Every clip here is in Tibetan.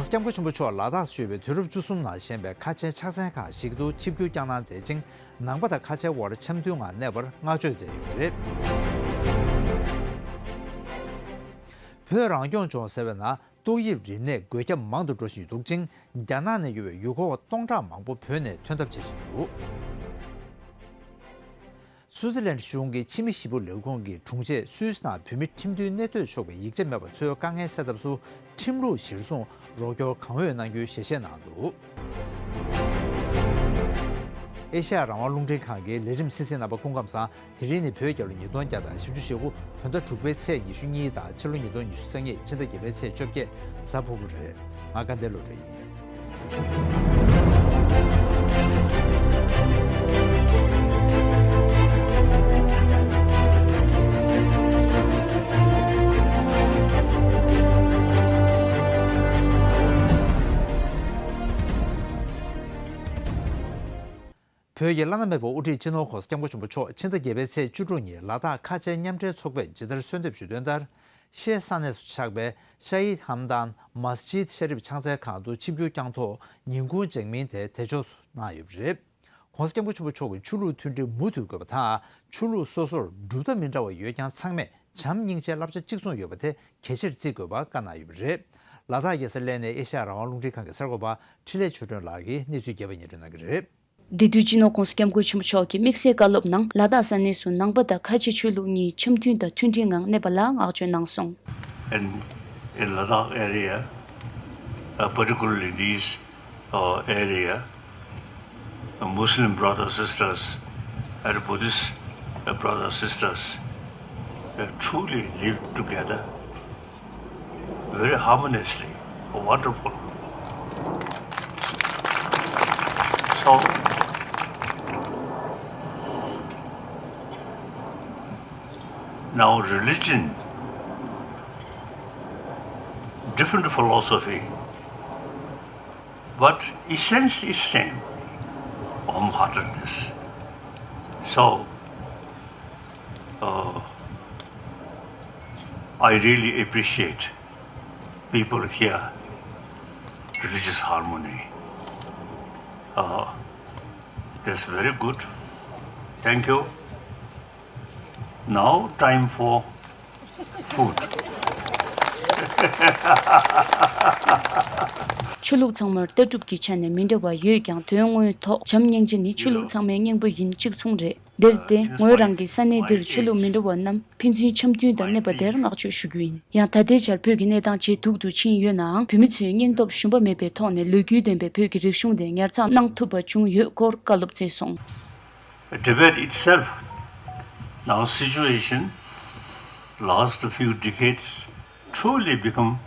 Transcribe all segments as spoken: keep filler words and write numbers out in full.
༸གོང་ས་༸སྐྱབས་མགོན་ཆེན་པོ་མཆོག་ལ་དྭགས་སུ་ཆིབས་པའི་དུས་རབས་བཅུ་གསུམ་ནང་བཞེངས་པའི་མཁར་ཆེན་ཕྱག་མཚན་ཁག་ཞིག་ཏུ་ཆིབས་བསྒྱུར་བསྐྱངས་གནང་མཛད་ཅིང་། ནང་པ་དང་ཁ་ཆེའི་དབར་འཆམ་མཐུན་ངང་གནས་པར་བསྔགས་བརྗོད་མཛད་ཡོད་པ་རེད། བོད་རང་སྐྱོང་ལྗོངས་ཟེར་བའི་ནང་ཏོག་དབྱིབས་རིམས་ནད་འགོས་ཁྱབ་མང་དུ་འགྲོ་བཞིན་འདུག་ཅིང་། རྒྱ་ནག་ནས་ཡོང་བའི་ཡུལ་སྐོར་བ་སྟོང་ཕྲག་མང་པོ་བོད་ནས་ཐོན་ཐབས་བྱེད་བཞིན་འདུག་སུའུ་ཙི་ལན་གཞུང་གི་ཕྱི་མི་ཞི་བོ་ལས་ཁུངས་ཀྱི་དྲུང་ཆེས་སུད་སི་ནང་བོད་མི་ཁྲིམས་མཐུན་གནས་སྡོད་ཆོག་པའི་ཡིག་ཆ་མེད་པ་ཚོའི་དཀའ་ངལ་སེལ་ཐབས་སུ་ཁྲིམས་ལུགས་གཞིར་བཟུང་རོགས་སྐྱོར་གང་འོས་གནང་རྒྱུའི་ཞལ་བཞེས་གནང་འདུག་ཨེ་ཤ་ཡ་རང་དབང་རླུང་འཕྲིན་ཁང་གི་ལས་རིམ་སི་སི་རྣམ་པ་སྐུ་ཁམས་བཟང་། དེ་རིང་ནི་བོད་རྒྱལ་ལོ་ཉིས་སྟོང་བརྒྱ་དང་བཞི་བཅུ་ཞེ་དགུ་བོད་ཟླ་དྲུག་པའི་ཚེས་ཉི་ཤུ་གཉིས་དང་ཕྱི་ལོ་ཉིས་སྟོང་ཉི་ཤུ་རྩ་གཉིས་ཕྱི་ཟླ་བརྒྱད་པའི་ཚེས་བཅོ་བརྒྱད་གཟའ་ཕུར་བུ་རེད། ང་དགའ་ལྡན་བློ་གྲོས་ཡིན། བོད་ཀྱི་བླ་ན་མེད་པའི་དབུ་ཁྲིད་སྤྱི་ནོར་༸གོང་ས་༸སྐྱབས་མགོན་ཆེན་པོ་མཆོག་ཕྱི་ཟླ་བརྒྱད་པའི་ཚེས་བཅུ་དྲུག་ཉིན་ལ་དྭགས་ཁ་ཆེ་མཉམ་འབྲེལ་ཚོགས་པས་ཇི་ལྟར་གསོལ་འདེབས་ཞུས་དོན་ལྟར། ཤེས་ས་གནས་སུ་ཆགས་པའི་ཤ་ཧིད་ཧམ་དཱན་མཱ་སི་ཇིད་ཤ་རིབ་ཕྱག་འཚལ་ཁང་དུ་ཆིབས་བསྒྱུར་བསྐྱངས་ཐོག་ཉིན་གུང་མཇལ་མིན་དེ་དེ་ཕྱོགས་སུ་གནང་ཡོད་པ་རེད། ༸གོང་ས་༸སྐྱབས་མགོན་ཆེན་པོ་མཆོག་གིས་ཆོས་ལུགས་མཐུན་སྒྲིལ་མུ་མཐུད་དགོས་པ་དང་། ཆོས་ལུགས་སོ་སོར་གྲུབ་མཐའ་མི་འདྲ་བ་ཡོད་ཀྱང་ཚང་མས་བྱམས་སྙིང་རྗེའི་བསླབ་བྱ་གཅིག་མཚུངས་ཡོད་པ་དེ་གལ་ཆེར་བརྩི་དགོས་པ་བཀའ་གནང་ཡོད་པ་རེད། ལ་དྭགས་རྒྱལ་ས་གླེ་ནས་ཨེ་ཤ་ཡ་རང་དབང་རླུང་འཕྲིན་ཁང་གི་གསར་འགོད་པ་འཕྲིན་ལས་ཆོས་སྒྲོན་ལགས་ཀྱིས་གནས་ཚུལ་རྒྱས་པ་སྙན་སྒྲོན་གནང་གི་རེད། འདི་དུས་སྤྱི་ནོར་༸གོང་ས་༸སྐྱབས་མགོན་ཆེན་པོ་མཆོག་གིས་དམིགས་བསལ་བཀའ་སློབ་ནང་ལ་དྭགས་ས་གནས་སུ་ནང་པ་དང་ཁ་ཆེ་ཆོས་ལུགས་གཉིས་འཆམ་མཐུན་དང་མཐུན་སྒྲིལ་ངང་གནས་པ་ལ་བསྔགས་བརྗོད་གནང་སོང་། In, in Ladakh area, uh, particularly these, uh, area, uh, Muslim brothers, sisters, and Buddhist, uh, brothers, sisters, they truly live together very harmoniously, wonderful. So, now religion, different philosophy, but essence is same, warm-heartedness. So, uh, I really appreciate people here, religious harmony. Uh, that's very good. Thank you. Now time for food. ཆོས་ལུགས་ཚང་མར་ལྟ་གྲུབ་ཀྱི་ཆ་ནས་མི་འདྲ་བ་ཡོད་ཀྱང་དོན་དངོས་ཐོག་བྱམས་སྙིང་རྗེ་ནི་ཆོས་ལུགས་ཚང་མའི་སྙིང་པོ་ཡིན་གཅིག་མཚུངས་རེད། འདིར་བརྟེན་ངོས་རང་གིས་ས་གནས་འདིར་ཆོས་ལུགས་མི་འདྲ་བ་རྣམས་ཕན་ཚུན་འཆམ་མཐུན་དང་གནས་པ་དེར་བསྔགས་བརྗོད་ཞུ་རྒྱུ་ཡིན། ཡང་ད་ལྟའི་ཆར་བོད་ཀྱི་གནས་སྟངས་ཇེ་སྡུག་ཏུ་ཕྱིན་ཡོད་ནའང་བོད་མི་ཚོས་སྙིང་སྟོབས་ཞུམ་པ་མེད་པའི་ཐོག་ནས་ལོ་རྒྱུས་ལྡན་པའི་བོད་ཀྱི་རིག་གཞུང་དེ་ཉར་ཚགས་གནང་ཐུབ་པ་བྱུང་ཡོད་སྐོར་བཀའ་སློབ་སྩལ་སོང་། Tibet itself, now situation last few decades truly become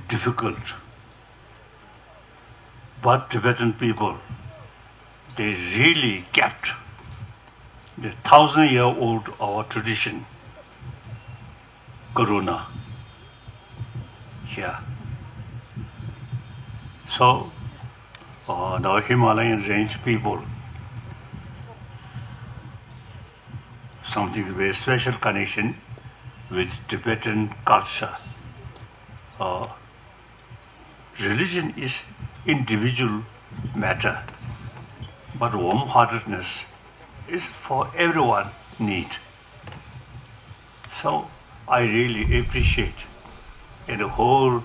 difficult. But Tibetan people, they really kept the thousand year old our tradition, Karuna, here. So, uh, the Himalayan range people, something very special connection with Tibetan culture. Uh, Religion is individual matter, but warm-heartedness is for everyone need. So I really appreciate in the whole,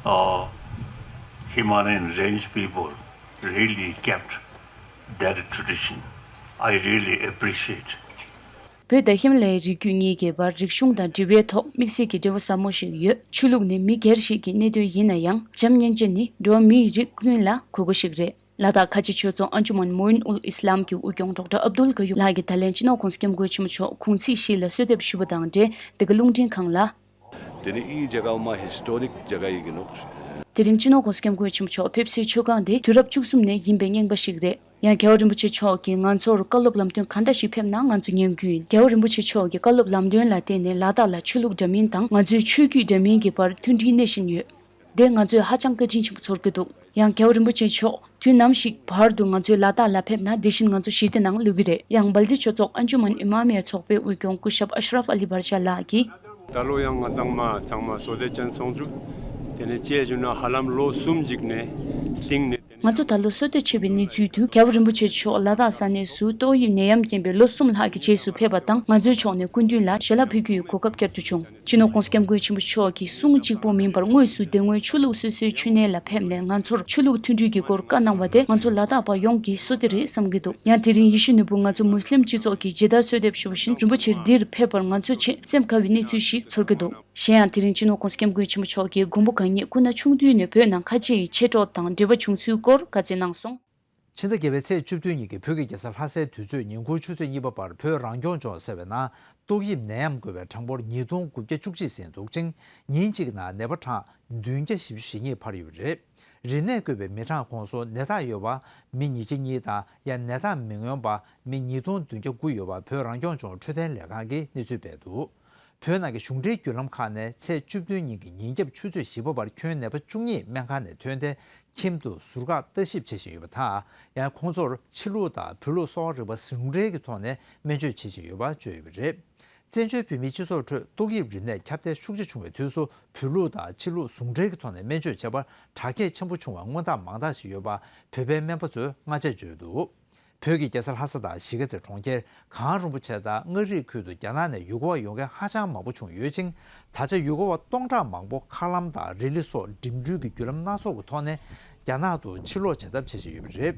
uh, Himalayan range people really kept that tradition. I really appreciate. བོད་དང་ཧི་མ་ལ་ཡའི་རི་རྒྱུད་གཉིས་ཀྱི་བར་རིག་གཞུང་དང་འབྲེལ་བའི་ཐོག་དམིགས་བསལ་གྱི་འབྲེལ་བ་ཟབ་མོ་ཞིག་ཡོད། ཆོས་ལུགས་ནི་མི་སྒེར་ཞིག་གི་གནད་དོན་ཡིན་ན་ཡང་། བྱམས་སྙིང་རྗེ་ནི་འགྲོ་བ་མིའི་རིགས་ཀུན་ལ་དགོས་མཁོ་ཞིག་རེད། ལ་དྭགས་ཁ་ཆེ་ཆོས་ཚོགས་ཨན་ཇུ་མན་མོ་ཨིན་ཨུལ་ཨི་སི་ལམ་གྱི་དབུ་སྐྱོང་ཌོག་ཊར་ཨབ་དུལ་ག་ཡུབ་ལགས་ཀྱིས་ད་ལན་སྤྱི་ནོར་༸གོང་ས་༸སྐྱབས་མགོན་ཆེན་པོ་མཆོག་གུང་ཚིགས་ཤིག་ལ་གསོལ་འདེབས་ཞུས་པ་དང་འབྲེལ། འདི་ག་རླུང་འཕྲིན་ཁང་ལ། དེ་ནི་ཨི་རྒྱ་གར་མ་ཧིས་ཊོ་རིག་རྒྱ་གར་ཡི་གི་ནོག་དེ་རིང་སྤྱི་ནོར་༸གོང་ས་༸སྐྱབས་མགོན་ཆེན་པོ་མཆོག་ཕེབས་སའི་མཆོད་ཁང་དེ་དུས་རབས་བཅུ་གསུམ་ནས་ཡིན་པའི་རྙིང་པ་ཞིག་རེད། ཡང་རྒྱལ་བ་རིན་པོ་ཆེ་མཆོག་གིས་ང་ཚོར་བཀའ་སློབ་ལམ་སྟོན་ག་འདྲ་ཞིག་ཕེབས་ན་ང་ཚོ་ཉན་རྒྱུ་ཡིན། རྒྱལ་བ་རིན་པོ་ཆེ་མཆོག་གི་བཀའ་སློབ་ལམ་སྟོན་ལ་བརྟེན་ནས་ལ་དྭགས་ལ་ཆོས་ལུགས་འདྲ་མིན་དང་ང་ཚོའི་ཆོས་བརྒྱུད་འདྲ་མིན་གྱི་བར་མཐུན་སྒྲིལ་གནས་བཞིན་ཡོད། དེ་ང་ཚོས་ཧ་ཅང་བཀའ་དྲིན་ཆེན་པོ་ཚོར་གྱི་འདུག་ཡང་རྒྱལ་བ་རིན་པོ་ཆེ་མཆོག་དུས་ནམ་ཞིག་བར་དུ་ང་ཚོའི་ལ་དྭགས་ལ་ཕེབས་ན་དེ་བཞིན་ང་ཚོ་ཞི་བདེ་ནང་ལུས་ཀྱི་རེད། ཡང་སྦལ་ཏི་ཆོས་ཚོགས་ཨན་ཇུ་མན་ཨི་མ་མི་ཡ་ཚོགས་པའི་དབུ་སྐྱོང་སྐུ་ཞབས་ཨ་ཤ་རབ་ཨ་ལི་བར་ཤ་ལགས་ཀྱིས། ད་ལོ་ཡང་ང་དང་མ་ཚང་མ་བསོད་བདེ་ཅན་ཚོགས་འདུ་ དེ་ནས་དཔྱད་བྱུང་ན་ཧ་ལམ་ལོ་གསུམ་ཅིག་ནས་སྟེང་ནས། ང་ཚོ་ད་ལོ་བསོད་བདེ་ཆེ་བའི་གནས་ཚུལ་དུ། རྒྱལ་བ་རིན་པོ་ཆེ་མཆོག་ལ་དྭགས་ས་གནས་སུ་ཏོག་དབྱིབས་ནད་ཡམས་རྐྱེན་པས་ལོ་གསུམ་ལྷག་གི་རྗེས་སུ་ཕེབས་པ་དང་། ང་ཚོའི་ཕྱོགས་ནས་སྐུ་མདུན་ལ་ཞལ་ལག་ཕུལ་རྒྱུའི་གོ་སྐབས་བསྐྱར་དུ་བྱུང་། སྤྱི་ནོར་༸གོང་ས་༸སྐྱབས་མགོན་ཆེན་པོ་མཆོག་གིས་གསུང་གཅིག་པུ་མིན་པར་དངོས་སུ་དེ་སྔོན་ཆོས་ལུགས་སོ་སོའི་མཆོད་གནས་ལ་ཕེབས་ནས་ང་ཚོར་ཆོས་ལུགས་མཐུན་སྒྲིལ་གྱི་སྐོར་བཀའ་གནང་བ་དེ་ང་ཚོ་ལ་དྭགས་པ་ཡོངས་ཀྱིས་བསོད་བདེ་རེད་བསམ་གྱི་འདུག། ཡང་དེ་རིང་ཡིད་བཞིན་ནོར་བུ་ང་ཚོ་མུས་ལིམ་སྤྱི་ཚོགས་ཀྱིས་ཇི་ལྟར་གསོལ་འདེབས་ཞུ་བ་བཞིན་རིན་པོ་ཆེ་འདིར་ཕེབས་པར་ང་ཚོ་ཆེས་སེམས་དགའ་བའི་གནས་ཚུལ་ཞིག་ཚོར་གྱི་འདུག། གཞན་ཡང་དེ་རིང་སྤྱི་ནོར་༸གོང་ས་༸སྐྱབས་མགོན་ཆེན་པོ་མཆོག་གིས་མགོན་པོ་གང་ཉིད་སྐུ་ན་ཆུང་དུས་ནས་བོད་ནང་ཁ་ཆེའི་མཆེད་གྲོགས་དང་འབྲེལ་བ་བྱུང་ཚུལ་སྐོར་བཀའ་སྩལ་གནང་སོང་། ཕྱི་ཟླ་བརྒྱད་པའི་ཚེས་བཅུ་བདུན་ཉིན་གྱི་བོད་ཀྱི་རྒྱལ་ས་ལྷ་སའི་དུས་ཚོད་ཉིན་གུང་ཆུ་ཚོད་གཉིས་པ་བར་བོད་རང་སྐྱོང་ལྗོངས་ཟེར་བའི་ནང་ཏོག་དབྱིབས་ནད་ཡམས་འགོས་པའི་གྲངས་འབོར་ཉིས་སྟོང་དགུ་བརྒྱ་བཅུ་གཅིག་ཟིན་འདུག་ཅིང་། ཉིན་གཅིག་ནང་ནད་པ་གྲངས་བདུན་བརྒྱ་བཞི་བཅུ་ཞེ་གཉིས་འཕར་ཡོད་པ་རེད། རིམས་ནད་འགོས་པའི་མི་གྲངས་ཁོངས་སུ་ནད་རྟགས་ཡོད་པ་མི་ཉིས་བརྒྱ་གཉིས་དང་། ཡང་ནད་རྟགས་མི་མངོན་པ་མི་ཉིས་སྟོང་བདུན་བརྒྱ་དགུ་ཡོད་པ་བོད་རང་སྐྱོང་ལྗོངས་འཕྲོད་བསྟེན་ལས་ཁང་གིས་གནས་ཚུལ་སྤེལ་འདུག། བོད་ནང་གི་གཞུང་འབྲེལ་བརྒྱུད་ལམ་ཁག་ནས་ཚེས་བཅུ་བདུན་ཉིན་གྱི་ཉིན་རྒྱབ་ཆུ་ཚོད་བཞི་པ་བར་ཁྱོན་ནད་པ་བཅུ་གཉིས་སྨན་ཁང་ནས་ཐོན་ཏེ་ཁྱིམ་དུ་ཟུར་བཀག་ལྟ་ཞིབ་བྱེད་བཞིན་ཡོད་པ་དང་། ཡང་ཁོང་ཚོར་ཕྱི་ལུགས་དང་བོད་ལུགས་གསོ་བ་རིག་པ་ཟུང་འབྲེལ་གྱི་ཐོག་ནས་སྨན་བཅོས་བྱེད་བཞིན་ཡོད་པ་བརྗོད་ཡོད་པ་རེད། བཙན་བྱོལ་བོད་མིའི་སྤྱི་ཚོགས་ཁྲོད་ཏོག་དབྱིབས་རིམས་ནད་ཁྱབ་གདལ་ཤུགས་ཆེ་བྱུང་བའི་དུས་སུ་བོད་ལུགས་དང་ཕྱི་ལུགས་ཟུང་འབྲེལ་གྱི་ཐོག་ནས་སྨན་བཅོས་བྱས་པར་དྲག་སྐྱེད་ཆེན་པོ་བྱུང་བ་སྔོན་རྟགས་མང་དག་ཞིག་ཡོད་པ་བོད་པའི་སྨན་པ་ཚོས་སྔ་ཆད་བརྗོད་འདུག། བོད་ཀྱི་རྒྱལ་ས་ལྷ་ས་དང་གཞིས་ཀ་རྩེ་གྲོང་ཁྱེར། གངས་རིན་པོ་ཆེ་དང་མངའ་རིས་ཁུལ་དུ་རྒྱ་ནག་ནས་ཡུལ་སྐོར་བ་ཡོང་མཁན་ཧ་ཅང་མང་པོ་བྱུང་ཡོད་ཅིང་། ད་ཆ་ཡུལ་སྐོར་བ་སྟོང་ཕྲག་མང་པོ་མཁའ་ལམ་དང་རི་ལི་སོགས་འགྲིམ་འགྲུལ་གྱི་བརྒྱུད་ལམ་སྣ་ཚོགས་ཀྱི་ཐོག་ནས་རྒྱ་ནག་ཏུ་ཕྱིར་ལོག་བྱེད་ཐབས་བྱེད་བཞིན་ཡོད་པ་རེད།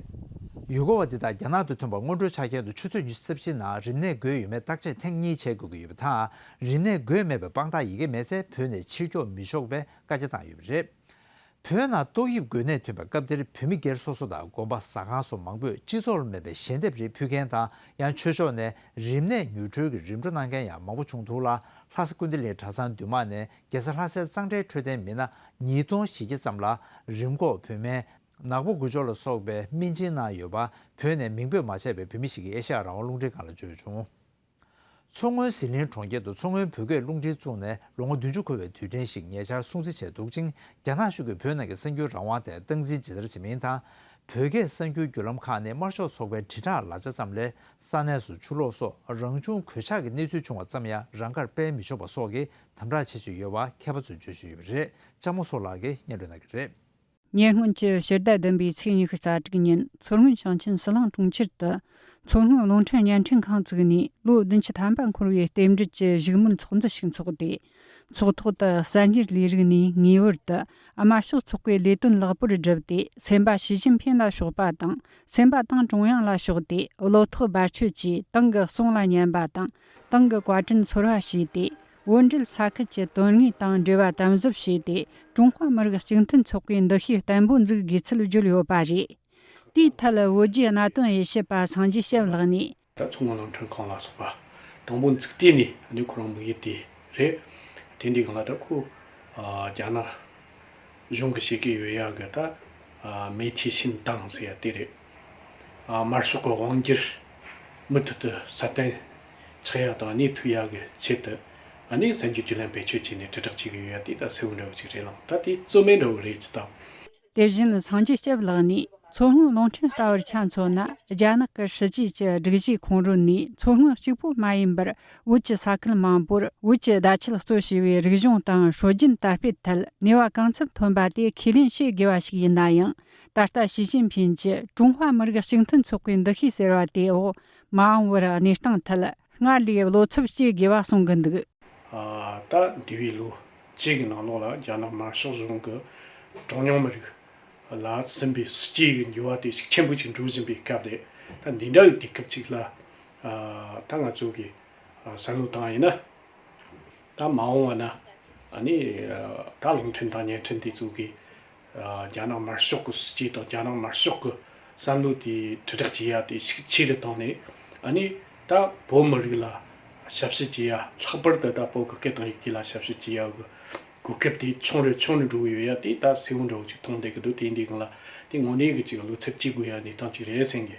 ཡུལ་སྐོར་བ་འདི་དག་རྒྱ་ནག་ཏུ་ཐོན་པར་སྔོན་འགྲོའི་ཆ་རྐྱེན་དུ་ཆུ་ཚོད་ཉི་ཤུ་རྩ་བཞི་ནང་རིམས་ནད་འགོས་ཡོད་མེད་བརྟག་དཔྱད་ཐེངས་གཉིས་བྱེད་དགོས་ཀྱི་ཡོད་པ་དང་། རིམས་ནད་འགོས་མེད་པའི་དཔང་རྟགས་ཡི་གེ་མེད་ཚེ་བོད་ནས་ཕྱིར་འཁྱོག་མི་ཆོག་པའི་བཀའ་རྒྱ་བཏང་ཡོད་པ་རེད། བོད་ནང་ཏོག་དབྱིབས་འགོས་ནད་ཐོན་པའི་སྐབས་དེར་བོད་མི་སྒེར་སོ་སོ་དང་དགོན་པ་ཟ་ཁང་སོགས་མང་པོས་སྤྱི་ཚོགས་ལ་མེད་པའི་ཞལ་འདེབས་རེ་ཕུལ་མཁན་དང་། ཡང་ཆོས་ཕྱོགས་ནས་རིམས་ནད་ཉུང་འཕྲི་གི་རིམ་གྲོ་གནང་མཁན་ཡང་མང་པོ་བྱུང་འདུག་ལ། ལྷ་ས་ཀུན་བདེ་གླིང་གྲྭ་ཚང་འདུས་མང་ནས་རྒྱལ་ས་ལྷ་སའི་གཙང་སྦྲའི་འཕྲོད་བསྟེན་མི་སྣ་ཉིས་སྟོང་ཞེ་བརྒྱད་ཙམ་ལ་རིམས་འགོག་བོད་སྨན་ནག་པོ་དགུ་སྦྱོར་ལ་སོགས་པའི་སྨན་སྦྱིན་གནང་ཡོད་པ་བོད་ནས་མིང་འབོད་མ་བྱས་པའི་བོད་མི་ཞིག་གིས་ཨེ་ཤ་ཡ་རང་དབང་རླུང་འཕྲིན་ཁང་ལ་བརྗོད་བྱུང་། མཚོ་སྔོན་ཟི་ལིང་གྲོང་ཁྱེར་དུ་མཚོ་སྔོན་བོད་སྐད་རླུང་འཕྲིན་བཙུགས་ནས་ལོ་ངོ་བདུན་ཅུ་འཁོར་བའི་དུས་དྲན་ཞིག་ཉེ་ཆར་སྲུང་བརྩི་བྱས་འདུག་ཅིང་། རྒྱ་ནག་གཞུང་གིས་བོད་ནང་གི་གསར་འགྱུར་རང་དབང་དེ་སྟངས་འཛིན་ཇི་ལྟར་བྱེད་མིན་དང་། བོད་སྐད་གསར་འགྱུར་བརྒྱུད་ལམ་ཁག་ནི་དམར་ཤོག་ཚོགས་པའི་དྲིལ་བསྒྲགས་ལག་ཆ་ཙམ་ལས། ས་གནས་སུ་ཆུ་ལོག་སོགས་རང་བྱུང་གོད་ཆག་གི་གནས་ཚུལ་བྱུང་བ་ཙམ་ཡང་རང་དགར་སྤེལ་མི་ཆོག་པ་སོགས་ཀྱི་དམ་དྲག་བྱེད་བཞིན་ཡོད་པ་མཁས་པ་ཚོས་བརྗོད་བཞིན་ཡོད་པ་རེད། ལྕམ་མོ་མཚོ་ལགས་ཀྱིས་སྙན་སྒྲོན་གནང་གི་རེད། ཉེ་སྔོན་གྱི་ཕྱི་ཟླ་བདུན་པའི་ཚེས་ཉི་ཤུ་རྩ་དྲུག་ཉིན་མཚོ་སྔོན་ཞིང་ཆེན་ཟི་ལིང་གྲོང་ཁྱེར་དུ་མཚོ་སྔོན་རླུང་འཕྲིན་བརྙན་འཕྲིན་ཁང་བཙུགས་ནས་ལོ་བདུན་ཅུ་ཐམ་པ་འཁོར་བའི་རྟེན་འབྲེལ་གྱི་བཞུགས་མོལ་ཚོགས་འདུ་ཞིག་འཚོགས་ཏེ། ཚོགས་ཐོག་ཏུ་གསར་འགྱུར་ལས་རིགས་ནས་ངེས་པར་དུ་དམར་ཤོག་ཚོགས་པའི་ལས་དོན་ལེགས་པོར་བསྒྲུབས་ཏེ། སེམས་པ་ཞི་ཅིན་ཕིང་ལ་ཕྱོགས་པ་དང་། སེམས་པ་ཏང་ཀྲུང་དབྱང་ལ་ཕྱོགས་ཏེ། བློ་ཐག་རྦད་ཆོད་ཀྱིས་ཏང་གི་གསུང་ལ་ཉན་པ་དང་། ཏང་གི་བཀའ་དྲིན་ཚོར་བ་བྱས་ཏེ། བོད་འབྲེལ་ས་ཁུལ་གྱི་དོན་དངོས་དང་འབྲེལ་བ་དམ་ཟབ་བྱས་ཏེ། ཀྲུང་ཧྭ་མི་རིགས་གཅིག་མཐུན་ཚོགས་པའི་འདུ་ཤེས་བརྟན་པོ་འཛུགས་དགོས་ཚུལ་བརྗོད་ཡོད་པ་རེད། དེའི་ཐད་བོད་བརྒྱུད་གནད་དོན་དབྱེ་ཞིབ་པ་སངས་རྒྱས་སྐྱབས་ལགས་ནས། ད་མཚོ་སྔོན་རླུང་འཕྲིན་ཁང་ལ་སོགས་པ་དང་པོ་འཛུགས་དུས་ནས་ཨ་ནི་ཁོ་རང་དམིགས་ཡུལ་དེ་རེད། དེ་འདྲའི་སྒང་ལ་ད་ཁོ་ཨ་རྒྱ་ནག་གཞུང་གི་བྱེད་ཀྱི་ཡོད་ཡག་གི་ད་ཨ་媒体信党ཟེར་ཡ་དེ་རེད། ཨ་དམར་ཤོག་གི་དབང་སྒྱུར་མུ་མཐུད་དུ་སྲ་བརྟན་ཆགས་ཡག་དང་གནས་ཐུབ་ཡག་གི་ཆེད་དུ་ཨ་ནི་གསར་འགྱུར་བརྒྱུད་ལམ་བེད་སྤྱོད་བྱས་ནས་དྲིལ་བསྒྲགས་བྱེད་ཀྱི་ཡོད་ཡ་དེ་ད་གསལ་བོ་འདྲ་བོ་ཅིག་རེད་ལ། ད་དེ་རྩོད་མེད་འདྲ་བོ་རེད་ཅི་ད། དེ་བཞིན་སངས་རྒྱས་སྐྱབས་ལགས་ནས། མཚོ་སྔོན་རླུང་འཕྲིན་ལྟ་བུར་ཆ་མཚོན་ན། རྒྱ་ནག་གི་སྲིད་ཇུས་ཀྱི་སྒྲིག་གཞིའི་ཁོངས་རོལ་ནས། མཚོ་སྔོན་གཅིག་པུ་མ་ཡིན་པར་བོད་ཀྱི་ས་ཁུལ་མང་པོར་བོད་ཀྱི་བརྡ་ཆད་གཙོ་བྱས་པའི་རིག་གཞུང་དང་སྲོལ་རྒྱུན་དར་སྤེལ་ཐད་ནུས་པ་གང་འཚམ་ཐོན་པ་དེ་ཁས་ལེན་བྱེད་དགོས་པ་ཞིག་ཡིན་ན་ཡང་། ད་ལྟ་ཞི་ཅིན་ཕིན་གྱིས་ཀྲུང་ཧྭ་མི་རིགས་གཅིག་མཐུན་ཚོགས་པའི་འདུ་ཤེས་ཟེར་བ་དེའི་འོག་མ་འོངས་པར་གནས་སྟངས་ཐད་སྔར་ལས་བློ་འཚབ་བྱེད་དགོས་པ་གསུང་གི་འདུག། ཨ་ད་འདས་པའི་ལོ་བཅུ་གི་ནང་ལོགས་ལ་རྒྱ་ནག་དམར་ཤོག་གཞུང་གིས་གྲངས་ཉུང་མི་རིགས་ལ་སྲིད་པའི་སྲིད་ཇུས་ཀྱི་འགྱུར་བ་དེ་ཤུགས་ཆེན་པོ་ཅིག་འགྲོ་བཞིན་པའི་སྐབས་རེད། ད་འདི་འདྲ་ཡི་དུས་སྐབས་ཅིག་ལ་ཨ་ད་ང་ཚོ་གི་ཨ་བསམ་བློ་བཏང་ཡིན་ན། ད་མ་འོངས་པ་ན་ཨ་ནི་ཨ་ད་རླུང་འཕྲིན་དང་བརྙན་འཕྲིན་དེ་ཚོ་གི་ཨ་རྒྱ་ནག་དམར་ཤོག་གི་སྲིད་ཇུས་དང་རྒྱ་ནག་དམར་ཤོག་གི་བསམ་བློ་དེ་དྲིལ་བསྒྲགས་བྱེད་ཡ་དེ་ཤུགས་ཆེ་རུ་བཏང་ནས། ཨ་ནི་ད་བོད་མི་རིགས་ལ་ཞབས་ཞུ་བྱེད་ཡ། ལྷག་པར་དུ་ད་བོད་ཀྱི་སྐད་དང་ཡི་གེ་ལ་ཞབས་ཞུ་བྱེད་ཡ་གི་གོ་སྐབས་དེ་ཆུང་རུ་ཆུང་རུ་འགྲོ་གི་ཡོད་ཡ་དེ་ད་གསལ་བོ་འདྲ་བོ་ཅིག་མཐོང་བསྡད་ཀྱི་འདུག། དེ་འདི་སྒང་ལ་དེ་དངོས་གནས་ཀྱི་ཅིག་བློ་འཚབ་བྱེད་དགོས་ཡ་གནས་སྟངས་ཅིག་རེད་བསམ་གི།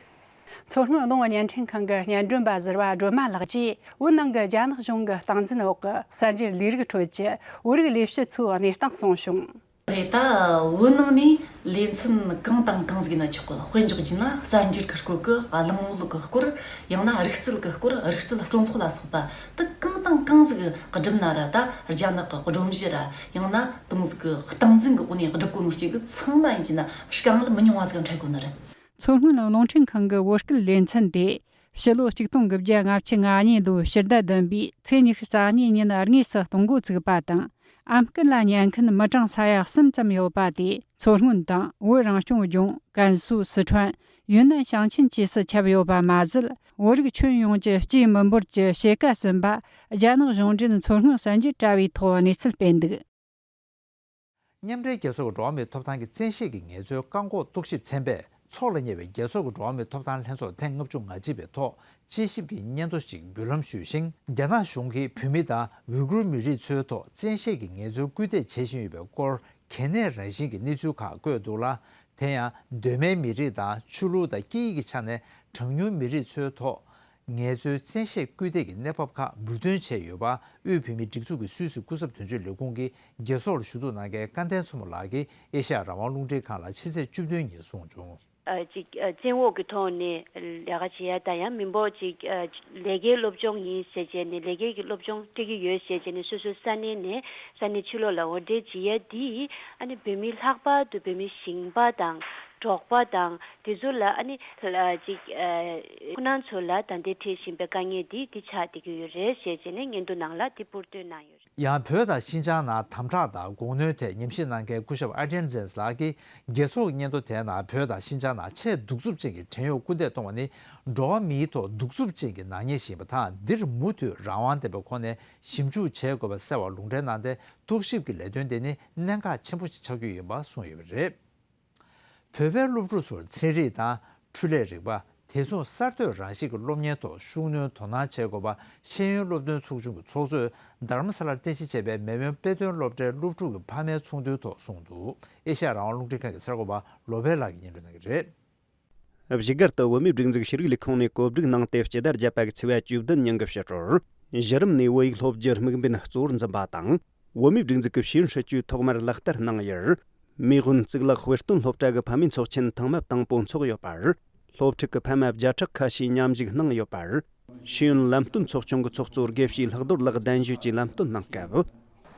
མཚོ་སྔོན་རླུང་བརྙན་འཕྲིན་ཁང་གི་སྙན་སྒྲོན་པ་ཟུར་པ་སྒྲོལ་མ་ལགས་ཀྱིས་བོད་ནང་གི་རྒྱ་ནག་གཞུང་གི་སྟངས་འཛིན་འོག་གི་གསར་འགྱུར་ལས་རིགས་ཁྲོད་ཀྱི་བོད་རིགས་ལས་བྱེད་ཚོའི་གནས་སྟངས་གསུངས་བྱུང་། རེད། ད་བོད་ནང་ནས་ལེ་ཚན་གང་དང་གང་ཟིག་ཡིན་ན་ཆོག་གི། དཔེ་འཇོག་རྒྱུ་ན་གསར་འགྱུར་གི་སྐོར་གི། གླེང་མོལ་གི་སྐོར། ཡང་ན་རིག་རྩལ་གི་སྐོར། རིག་རྩལ་སྤྲོ་ཚོགས་ལ་སོགས་པ། དེ་གང་དང་གང་ཟིག་སྒྲུབ་ན་ར། ད་རྒྱ་ནག་གི་སྒྲོམ་གཞི་ར། ཡང་ན་དེ་མོ་ཟིག་གི་སྟངས་འཛིན་གི་སྒོ་ནས་སྒྲུབ་གོ་ནོ་གཅིག་གི་ཚང་མ་ཡིན་གྱི་ན་དཀའ་ངལ་མི་ཉུང་བ་ཟིག་འཕྲད་གོ་ནི་རེད། མཚོ་སྔོན་རླུང་འཕྲིན་ཁང་གི་བོད་སྐད་ལེ་ཚན་དེ། ཕྱི་ལོ་ཆིག་སྟོང་དགུ་བརྒྱ་ལྔ་བཅུ་ང་གཉིས་ལོའི་ཕྱི་ཟླ་བདུན་པའི་ཚེས་ཉི་ཤུ་རྩ་གཉིས་ཉིན་དངོས་སུ་གཏོང་འགོ་བཙུགས་པ་དང་། ཨམ་སྐད་ལ་ཉན་མཁན་མི་གྲངས་ས་ཡ་གསུམ་ཙམ་ཡོད་པ་དེ། མཚོ་སྔོན་དང་བོད་རང་སྐྱོང་ལྗོངས། ཀན་སུའུ། སི་ཁྲོན། ཡུན་ནན་ཞིང་ཆེན་བཅས་སུ་ཁྱབ་ཡོད་པ་མ་ཟད། བོད་རིགས་ཁྱོན་ཡོངས་ཀྱི་སྐྱེས་མི་འབོར་གྱི་ཕྱེད་ཀ་ཟིན་པ། རྒྱ་ནག་གཞུང་འབྲེལ་མཚོ་སྔོན་གསར་འགྱུར་དྲ་བའི་ཐོག་གནས་ཚུལ་སྤེལ་འདུག། མཉམ་འབྲེལ་རྒྱལ་ཚོགས་ཀྱི་འགྲོ་བ་མིའི་ཐོབ་ཐང་གི་བཙན་ཤེད་ཀྱི་ངལ་རྩོལ་བཀག་འགོག་གཏུག་ཞིབ་ཚན་པས་འཚོགས་ལ་ཉེ་བའི་རྒྱལ་ཚོགས་ཀྱི་འགྲོ་བ་མིའི་ཐོབ་ཐང་ལྷན་ཚོགས་ཐེངས་ལྔ་བཅུ་ང་གཅིག་པའི་ཐོག་དཔྱད་ཞིབ་ཀྱི་སྙན་ཐོ་ཞིག་འབུལ་ལམ་ཞུས་ཤིང་། རྒྱ་ནག་གཞུང་གིས་བོད་མི་དང་ཝུའི་གུར་མི་རིགས་ཚོའི་ཐོག་བཙན་ཤེད་ཀྱི་ངལ་རྩོལ་སྐུལ་འདེད་བྱེད་བཞིན་ཡོད་པའི་སྐོར་གལ་གནད་རང་བཞིན་གྱི་གནས་ཚུལ་ཁག་བཀོད་འདུག་ལ། དེ་ཡང་གདོད་མའི་མི་རིགས་དང་ཆོས་ལུགས་དང་སྐད་ཡིག་གི་ཆ་ནས་གྲངས་ཉུང་མི་རིགས་ཚོའི་ཐོག་ངལ་རྩོལ་བཙན་ཤེད་སྐུལ་འདེད་ཀྱི་གནས་བབ་ཁག་འབུར་འདོན་བྱས་ཡོད་པ། དབུས་བོད་མིའི་སྒྲིག་འཛུགས་ཀྱི་སུད་སི་སྐུ་ཚབ་དོན་གཅོད་ལས་ཁུངས་ཀྱི་རྒྱལ་ཚོགས་ལ་ཞུ་གཏུག་གནང་མཁན་སྐལ་ལྡན་མཚོ་མོ་ལགས་ཀྱིས་ཨེ་ཤ་ཡ་རང་དབང་རླུང་འཕྲིན་ཁང་ལ་ཕྱི་ཚེས་བཅུ་བདུན་ཉིན་གསུངས་བྱུང་། ཨ་ཅིག་ཨ་བཙན་འོག་གི་ཐོག་ནས་ལས་ཀ་བྱེད་ཡ་དང་། ཡང་མི་འབོར་ཅིག་ཨ་ལས་ཀའི་སློབ་སྦྱོང་ཡིན་ཟེར་བྱས་ནས། ལས་ཀའི་གི་སློབ་སྦྱོང་སྤྲད་ཀྱི་ཡོད་ཟེར་བྱས་ནས། སོ་སོའི་ས་གནས་ནས་ས་གནས་ཕྱི་ལོགས་ལ་འོར་འདྲེན་བྱེད་ཡ་འདི། ཨ་ནི་བོད་མི། ལྷག་པར་དུ་བོད་མི་ཞིང་པ་དང་འབྲོག་པ་དང་དེ་ཚོ་ལ། ཨ་ནི་ལ་ཅིག་ཨ་ཁོ་རང་ཚོ་ལ་ད་ལྟའི་འཕྲད་བཞིན་པའི་དཀའ་ངལ་འདི་འདི་ཆགས་བསྡད་ཀྱི་ཡོད་རེད་ཟེར་བྱས་ནས་སྙན་ཐོ་ནང་ལ་འདི་སྤུར་སྟོན་གནང་ཡོད་རེད། ཡང་བོད་དང་ཤིན་ཅང་ནང་དམ་དྲག་དང་དགོས་གནོན་ཐད་ཉམས་ཞིབ་གནང་མཁན་སྐུ་ཞབས་ཨར་ཏེན་ཛེན་ལགས་ཀྱིས། རྒྱལ་ཚོགས་སྙན་ཐོ་དེའི་ནང་བོད་དང་ཤིན་ཅང་ནང་ཆེས་གདུག་རྩུབ་ཅན་གྱི་བྲན་གཡོག་སྐུལ་འདེད་གཏོང་བ་ནི་འགྲོ་བ་མིའི་ཐོག་གདུག་རྩུབ་ཅན་གྱི་ནག་ཉེས་ཤིག་ཡིན་པ་དང་། འདིར་མུ་མཐུད་རང་དབང་ལྡན་པའི་ཁོངས་ནས་ཞིབ་འཇུག་བྱེད་དགོས་པ་གསལ་བ་ལུང་འདྲེན་གནང་སྟེ། རྟོག་ཞིབ་ཀྱི་ལས་དོན་དེ་ནི་གནད་འགག་ཆེན་པོ་ཞིག་ཆགས་རྒྱུ་ཡིན་པ་གསུངས་ཡོད་པ་རེད། བོད་པའི་སློབ་ཕྲུག་ཚོར་ཚན་རིག་དང་འཕྲུལ་ལས་རིག་པ། དེ་མཚུངས་གསར་གཏོད་རང་བཞིན་གྱི་སློབ་གཉེར་ཐོག་ཤུགས་སྣོན་དོ་སྣང་བྱེད་དགོས་པ། ཤེས་ཡོན་སློབ་སྟོན་ཚོགས་ཆུང་གི་ཚོགས་གཙོས་རྡ་རམ་ས་ལར་རྟེན་གཞི་བྱས་པའི་མེ་སྨོན་དཔེ་སྟོན་སློབ་གྲྭའི་སློབ་ཕྲུག་གི་ཕ་མའི་ཚོགས་འདུའི་ཐོག་གསུངས་འདུག། ཨེ་ཤ་ཡ་རང་དབང་རླུང་འཕྲིན་ཁང་གི་གསར་འགོད་པ་བློ་བྷེ་ལགས་ཀྱིས་སྙན་སྒྲོན་གནང་གི་རེད། བཞུགས་སྒར་དུ་བོད་མིའི་སྒྲིག་འཛུགས་ཤེས་རིག་ལས་ཁུངས་ནས་གོ་སྒྲིག་གནང་སྟེ། སྤྱི་ཟླ་བརྒྱད་པ་གི་ཚེས་པ་བཅུ་བདུན་ཉིན་གྱི་ཕྱི་དྲོར། གཞི་རིམ་ནས་བོད་ཡིག་སློབ་རྒྱུ་དམིགས་འབེན་གཙོ་བོར་འཛིན་པ་དང་། བོད་མིའི་སྒྲིག་འཛུགས་ཀྱི་ཤེས་ཡོན་སྲིད་བྱུས་ཐོག་མར་ལག་བསྟར་གནང་ཡུལ། མེས་དབོན་གཙུག་ལག་དཔེ་སྟོན་སློབ་གྲྭ་གི་ཕ་མའི་ཚོགས་ཆེན་ཐེངས་མ་དང་པོ་འཚོགས་ཡོད་པར། སློབ་ཕྲུག་གི་ཕ་མ་བརྒྱ་ཕྲག་ཁ་ཤས་མཉམ་ཞུགས་གནང་ཡོད་པར། ཤེས་ཡོན་ལམ་སྟོན་ཚོགས་ཆུང་གི་ཚོགས་གཙོ་དགེ་བཤེས་ལྷག་རྡོར་ལགས་གདན་ཞུས་ཀྱིས་ལམ་སྟོན་གནང་སྐབས།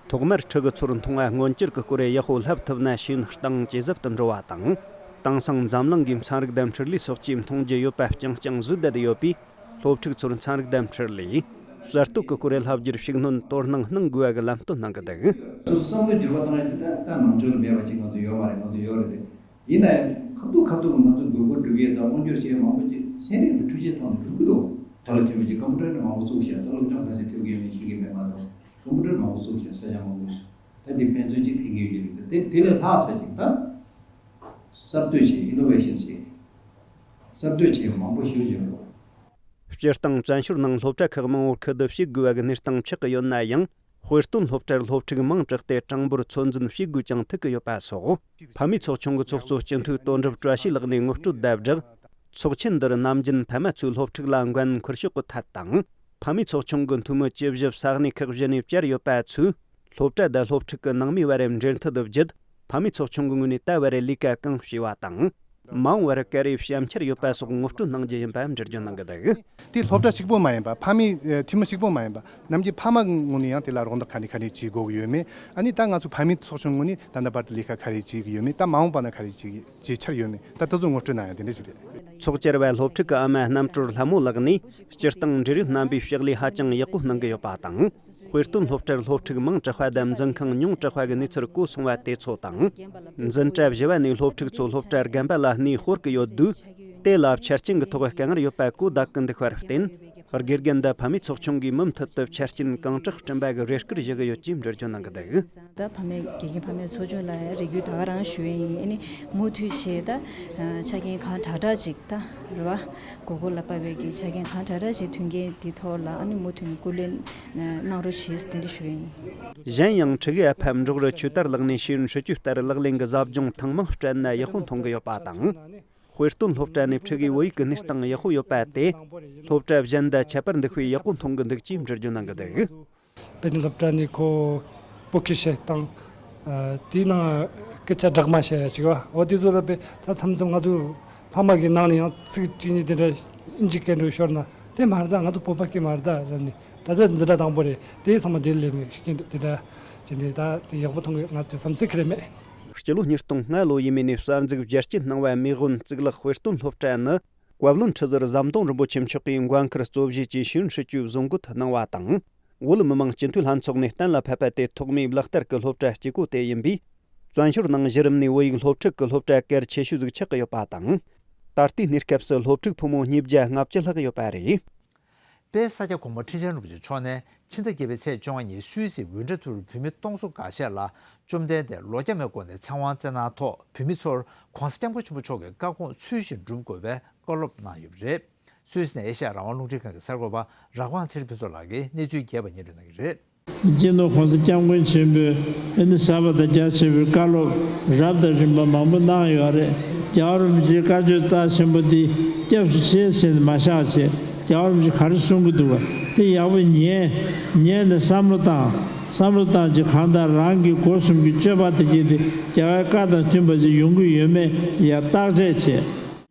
ཐོག་མར་ཕྲུ་གུ་ཚོར་མཐོང་བ་མངོན་གྱུར་གྱི་སྐོར་ཡག་པོ་བསླབ་ཐུབ་ན། ཤེས་ཡོན་གཏིང་ཇེ་ཟབ་ཏུ་འགྲོ་བ་དང་། དེང་སང་འཛམ་གླིང་གི་ཚན་རིག་དང་འཕྲུལ་ལས་སོགས་ཀྱིས་མཐོང་རྒྱུ་ཡོད་པ་རྐྱང་རྐྱང་བཟོས་བསྡད་ཡོད་པས། སློབ་ཕྲུག་ཚོར་ཚན་རིག་དང་འཕྲུལ་ལས། གསར་གཏོད་ཀྱི་སྐོར་ལ་བསླབ་རྒྱུར་ཤུགས་སྣོན་དོ་སྣང་གནང་དགོས་པ་གི་ལམ་སྟོན་གནང་གི་འདུག། སོ་སོའི་བསམ་བློ་འགྱུར་བ་བཏང་ཡ་དེ་ད་ད་ནང་ཆོས་ལ་མེད་པ་ཅིག་ང་ཚོ་ཡོད་མ་རེད། ང་ཚོ་ཡོད་རེད་དེ། ཡིན་ན་ཡང་ཁ་ཐུག་ཁ་ཐུག་ང་ཚོ་དགོས་མཁོ་སྒྲུབ་ཡས་དང་དབང་སྒྱུར་བྱེད་ཡས་མང་པོ་ཅིག་ཚན་རིག་དང་འཕྲུལ་ཆས་ཐོག་ནས་སྒྲུབ་ཀྱི་འདུག། གྲྭ་ལ་ཆེན་པོ་ཅིག་ཀམ་པུ་ཊར་ནས་མང་པོ་བཙུགས་ཤག། ད་སློབ་སྦྱོང་ག་ཚད་ཐེབས་ཀྱི་ཡོད་མེད་ཤེས་ཀྱི་མེད་མ་གཏོགས། ཀམ་པུ་ཊར་མང་པོ་བཙུགས་ཤག། ས་ཆ་མང་པོ་ཞིག། ད་འདི་ཕན་ཚུན་ཅིག་ཕན་གྱི་ཡོད་ཀྱི་རེད། ད་དེ་དེ་ལས་ལྷག་ས་ཅིག་ད་གསར་གཏོད་བྱེད། ཨི་ནོ་ཝེ་ཤན་ཟེར། གསར་གཏོད་བྱེད་མང་པོ་ཞིག་བྱེད་རོགས། སྤྱིར་བཏང་བཙན་བྱོལ་ནང་སློབ་གྲྭ་ཁག་མང་བོར་ཁུ་བསྡུ་བྱེད་དགོས་པ་གི་གནས་སྟངས་ཆགས་ཀྱི་ཡོད་ན་ཡང་། དཔེ་སྟོན་སློབ་གྲྭར་སློབ་ཕྲུག་མང་དྲགས་ཏེ་གྲངས་འབོར་ཚོད་འཛིན་བྱེད་དགོས་ཀྱང་ཐུག་གི་ཡོད་པ་སོགས། ཕ་མའི་ཚོགས་ཆུང་གི་ཚོགས་གཙོ་སྤྱི་འཐུས་དོན་གྲུབ་བཀྲ་ཤིས་ལགས་ནས་ངོ་སྤྲོད་དང་སྦྲགས། ཚོགས་ཆེན་འདིར་ནམ་རྒྱུན་ཕ་མ་ཚོས་སློབ་ཕྲུག་ལ་འགན་འཁུར་ཕྱོགས་ཀྱི་ཐད་དང་། ཕ་མའི་ཚོགས་ཆུང་གི་འཐུས་མི་བཅུ་བཞི་ས་གནས་ཁག་བཞི་ནས་བཅར་ཡོད་པ་ཚོས། སློབ་གྲྭ་དང་སློབ་ཕྲུག་གི་ནང་མིའི་བར་འབྲེལ་མཐུད་བརྒྱུད། ཕ་མའི་ཚོགས་ཆུང་གི་ངོས་ནས་ད་བར་ལས་ཀ་གང་བྱས་པ་དང་། མ་འོངས་པར་ག་རེ་བྱ་འཆར་ཡོད་པ་སོགས་ངོ་སྤྲོད་གནང་རྒྱུ་ཡིན་པ་འགྲེལ་བརྗོད་གནང་གི་འདུག། དེ་སློབ་གྲྭ་གཅིག་པོ་མ་ཡིན་པ། ཕ་མའི་ཨ་འཐུས་མི་གཅིག་པོ་མ་ཡིན་པ། ནམ་རྒྱུན་ཕ་མ་ངོས་ནས་ཡང་དེ་ལ་རོགས་འདེགས་ག་འདྲ་ག་འདྲ་བྱེད་དགོས་ཀྱི་ཡོད་མེད། ཨ་ནི་ད་ང་ཚོ་ཕ་མའི་ཚོགས་ཆུང་ངོས་ནས་ད་ལྟ་བར་དུ་ལས་ཀ་ག་རེ་བྱེད་ཀྱི་ཡོད་མེད། ད་མ་འོངས་པ་ན་ག་རེ་བྱེད་ཀྱི་བྱེད་འཆར་ཡོད་མེད། ད་དེ་ཚོ་ངོ་སྤྲོད་གནང་ཡ་དེ་འདྲ་ཞིག་རེད། ཚོགས་བཅར་བ་སློབ་ཕྲུག་གི་ཨ་མ་རྣམ་གྲོལ་ལྷ་མོ་ལགས་ནས། སྤྱིར་བཏང་འབྲེལ་ཡོད་རྣམ་པས་ཕྱག་ལས་ཧ་ཅང་ཡག་པོ་གནང་གི་ཡོད་པ་དང་། དཔེ་སྟོན་སློབ་གྲྭར་སློབ་ཕྲུག་མང་དྲགས་པ་དང་འཛིན་ཁང་ཉུང་དྲགས་པ་གི་གནས་ཚུལ་གོ་སོང་བ་དེ་ཚོ་དང་། འཛིན་གྲྭ་བཞི་བ་ནས་སློབ་ཕྲུག་ཚོ་སློབ་གྲྭ་རྒན་པ་ལ་གནས་སྤོར་གི་ཡོད་དུས། དེ་ལ་ཆ་རྐྱེན་གྱི་ཐོག་དཀའ་ངལ་ཡོད་པ་གོ་བསྡད་ཀྱི་འདུག་པར་བརྟེན། དགེ་རྒན་དང་ཕ་མའི་ཚོགས་ཆུང་གིས་མུ་མཐུད་དུ་ཆ་རྐྱེན་གང་དྲག་བསྐྲུན་པ་གི་རེ་སྐུལ་ཞུ་གི་ཡོད་ཅེས་འགྲེལ་བརྗོད་གནང་གི་འདུག། ད་ཕ་མའི་དགེ་རྒན་ཕ་མའི་ཚོགས་ཆུང་ལ་ཡང་རེ་སྐུལ་ད་ག་རང་ཞུ་ཡས་ཡིན། ཨ་ནི་མུ་མཐུད་བྱས་ད་ཆ་རྐྱེན་གང་དྲག་དྲག་ཅིག་ད་རེད་བ། དགོས་མཁོ་ལ་དཔག་པའི་གི་ཆ་རྐྱེན་གང་དྲག་དྲག་ཅིག་མཐུན་རྐྱེན་འདི་ཐོག་ལ་ཨ་ནི་མུ་མཐུད་ནས་སྐུ་ལས་གནང་རོགས་བྱས་དེ་འདྲ་ཞུ་ཡས་ཡིན། གཞན་ཡང་ཕྲུ་གུའི་ཨ་ཕ་འབྲོག་རུ་ཆོས་དར་ལགས་ནས་ཤེས་ཡོན་སྲིད་བྱུས་ལྟར་ལག་ལེན་གྱི་ཟབ་སྦྱོང་ཐེངས་མང་སྤྲད་ན་ཡག་པོ་མཐོང་གི་ཡོད་པ་དང་། དཔེ་སྟོན་སློབ་གྲྭ་ནས་ཕྲུ་གུའི་བོད་ཡིག་གི་གནས་སྟངས་ཡག་པོ་ཡོད་པ་དེ། སློབ་གྲྭ་གཞན་དང་ཁྱད་པར་འདུག་པས་ཡག་པོ་མཐོང་གི་འདུག་ཅེས་འགྲེལ་བརྗོད་གནང་གི་འདུག། དཔེ་སྟོན་སློབ་གྲྭ་ནས་ཁོ་བོད་སྐད་བཤད་སྟངས་ ཨ། དེའི་ནང་སྐད་ཆ་སྦྲགས་མ་བཤད་ཡ་ཅིག་ཡོད། འོ་དེ་ཚོ་ལ་དཔེ་ད་མཚམས་མཚམས་ང་ཚོ་ཕ་མ་གི་ནང་ནས་ཡང་ཚིག་གཅིག་གཉིས་དེ་འདྲ་ཨིན་ཇི་སྐད་འགྲོ་ཤོར་ན་དེ་མ་རེད་ད། ང་ཚོ་བོད་པ་སྐད་མ་རེད་ད་ཟེར་ནས། ད་ལྟ་འཛིན་གྲྭ་དང་པོ་རེད། དེ་ཚང་མ་དེ་ལས་མེད་ཤེས་ཀྱི་འདུག་དེ་འདྲ་བྱས་ནས་ད་དེ་ཡག་པོ་མཐོང་གི། ང་ཚོ་བསམ་ཚུལ་ཁེ་རེ་མེད། སྤྱི་ལོ་ཉིས་སྟོང་ལྔ་ལོ་ཡས་མས་ནས་གསར་འཛུགས་བསྒྱུར་བཅོས་གནང་བའི་མེས་དབོན་གཙུག་ལག་དཔེ་སྟོན་སློབ་གྲྭ་ནི། བཀའ་བློན་ཁྲི་ཟུར་ཟམ་གདོང་རིན་པོ་ཆེ་མཆོག་གིས་འགན་འཁུར་གཙོ་བཞེས་ཀྱིས་ཤེས་ཡོན་སྲིད་བྱུས་བཟོ་འགོད་གནང་བ་དང་། བོད་མི་མང་སྤྱི་འཐུས་ལྷན་ཚོགས་ནས་གཏན་ལ་ཕབ་པ་དེ་ཐོག་མའི་ལག་བསྟར་གྱི་སློབ་གྲྭ་གཅིག་པོ་དེ་ཡིན་པས། བཙན་བྱོལ་ནང་གཞི་རིམ་ནས་བོད་ཡིག་སློབ་ཁྲིད་ཀྱི་སློབ་གྲྭ་གལ་ཆེ་ཤོས་ཟིག་ཆགས་ཀྱི་ཡོད་པ་དང་། ད་ལྟའི་གནས་སྐབས་སུ་སློབ་ཕྲུག་ཕོ་མོ་ཉིས་བརྒྱ་ལྔ་བཅུ་ལྷག་ཡོད་པ་རེད། དཔལ་ས་སྐྱ་གོང་མ་ཁྲི་ཆེན་རིན་པོ་ཆེ་མཆོག་ནས་ཕྱི་ཟླ་བརྒྱད་པའི་ཚེས་བཅོ་ལྔ་ཉིན་སུད་སི་ཝིན་ཊར་ཐུར་བོད་མི་སྟོང་ཚོ་འགའ་ཤས་ལ་བཅོམ་ལྡན་འདས་ལོ་བརྒྱ་མའི་སྒོ་ནས་ཚེ་དབང་བསྩལ་གནང་ཐོག་བོད་མི་ཚོར་༧གོང་ས་༧སྐྱབས་མགོན་ཆེན་པོ་མཆོག་གི་བཀའ་དགོངས་ཚུལ་བཞིན་སྒྲུབ་དགོས་པའི་བཀའ་སློབ་གནང་ཡོད་པ་རེད། སུད་སི་ནས་ཨེ་ཤ་ཡ་རང་དབང་རླུང་འཕྲིན་ཁང་གི་གསར་འགོད་པ་ར་ཀོང་ཚེ་རིང་ཕུན་ཚོགས་ལགས་ཀྱིས་གནས་ཚུལ་རྒྱས་པ་སྙན་སྒྲོན་གནང་གི་རེད། སྤྱི་ནོར་༧གོང་ས་༧སྐྱབས་མགོན་ཆེན་པོས་ཨ་ནི་ཟབ་པ་དང་རྒྱ་ཆེ་བའི་བཀའ་སློབ་རབ་དང་རིམ་པ་མང་པོ་གནང་ཡོད་རེད། རྒྱལ་བ་རིན་པོ་ཆེའི་བཀའ་ཆོས་རྩ་ཆེན་པོ་འདི་སྐྱབས་སུ་མཆི་ཟེར་ནས་མ་བཞག་བྱས། རྒྱལ་བ་རིན་པོ་ཆེ་ག་རེ་གསུང་གི་འདུག་བ་དེ་ཡག་པོ་ཉན། ཉན་ནས་བསམ་བློ་བཏང་། བསམ་བློ་བཏང་རྗེས་གང་ལྟར་རང་གི་སྒོ་གསུམ་གྱི་སྤྱོད་པ་དེ་གྱིས་དེ་རྒྱལ་བའི་བཀའ་དང་མཐུན་པ་ཞིག་ཡོང་གི་ཡོད་མེད་ཡར་བརྟག་དཔྱད་བྱས།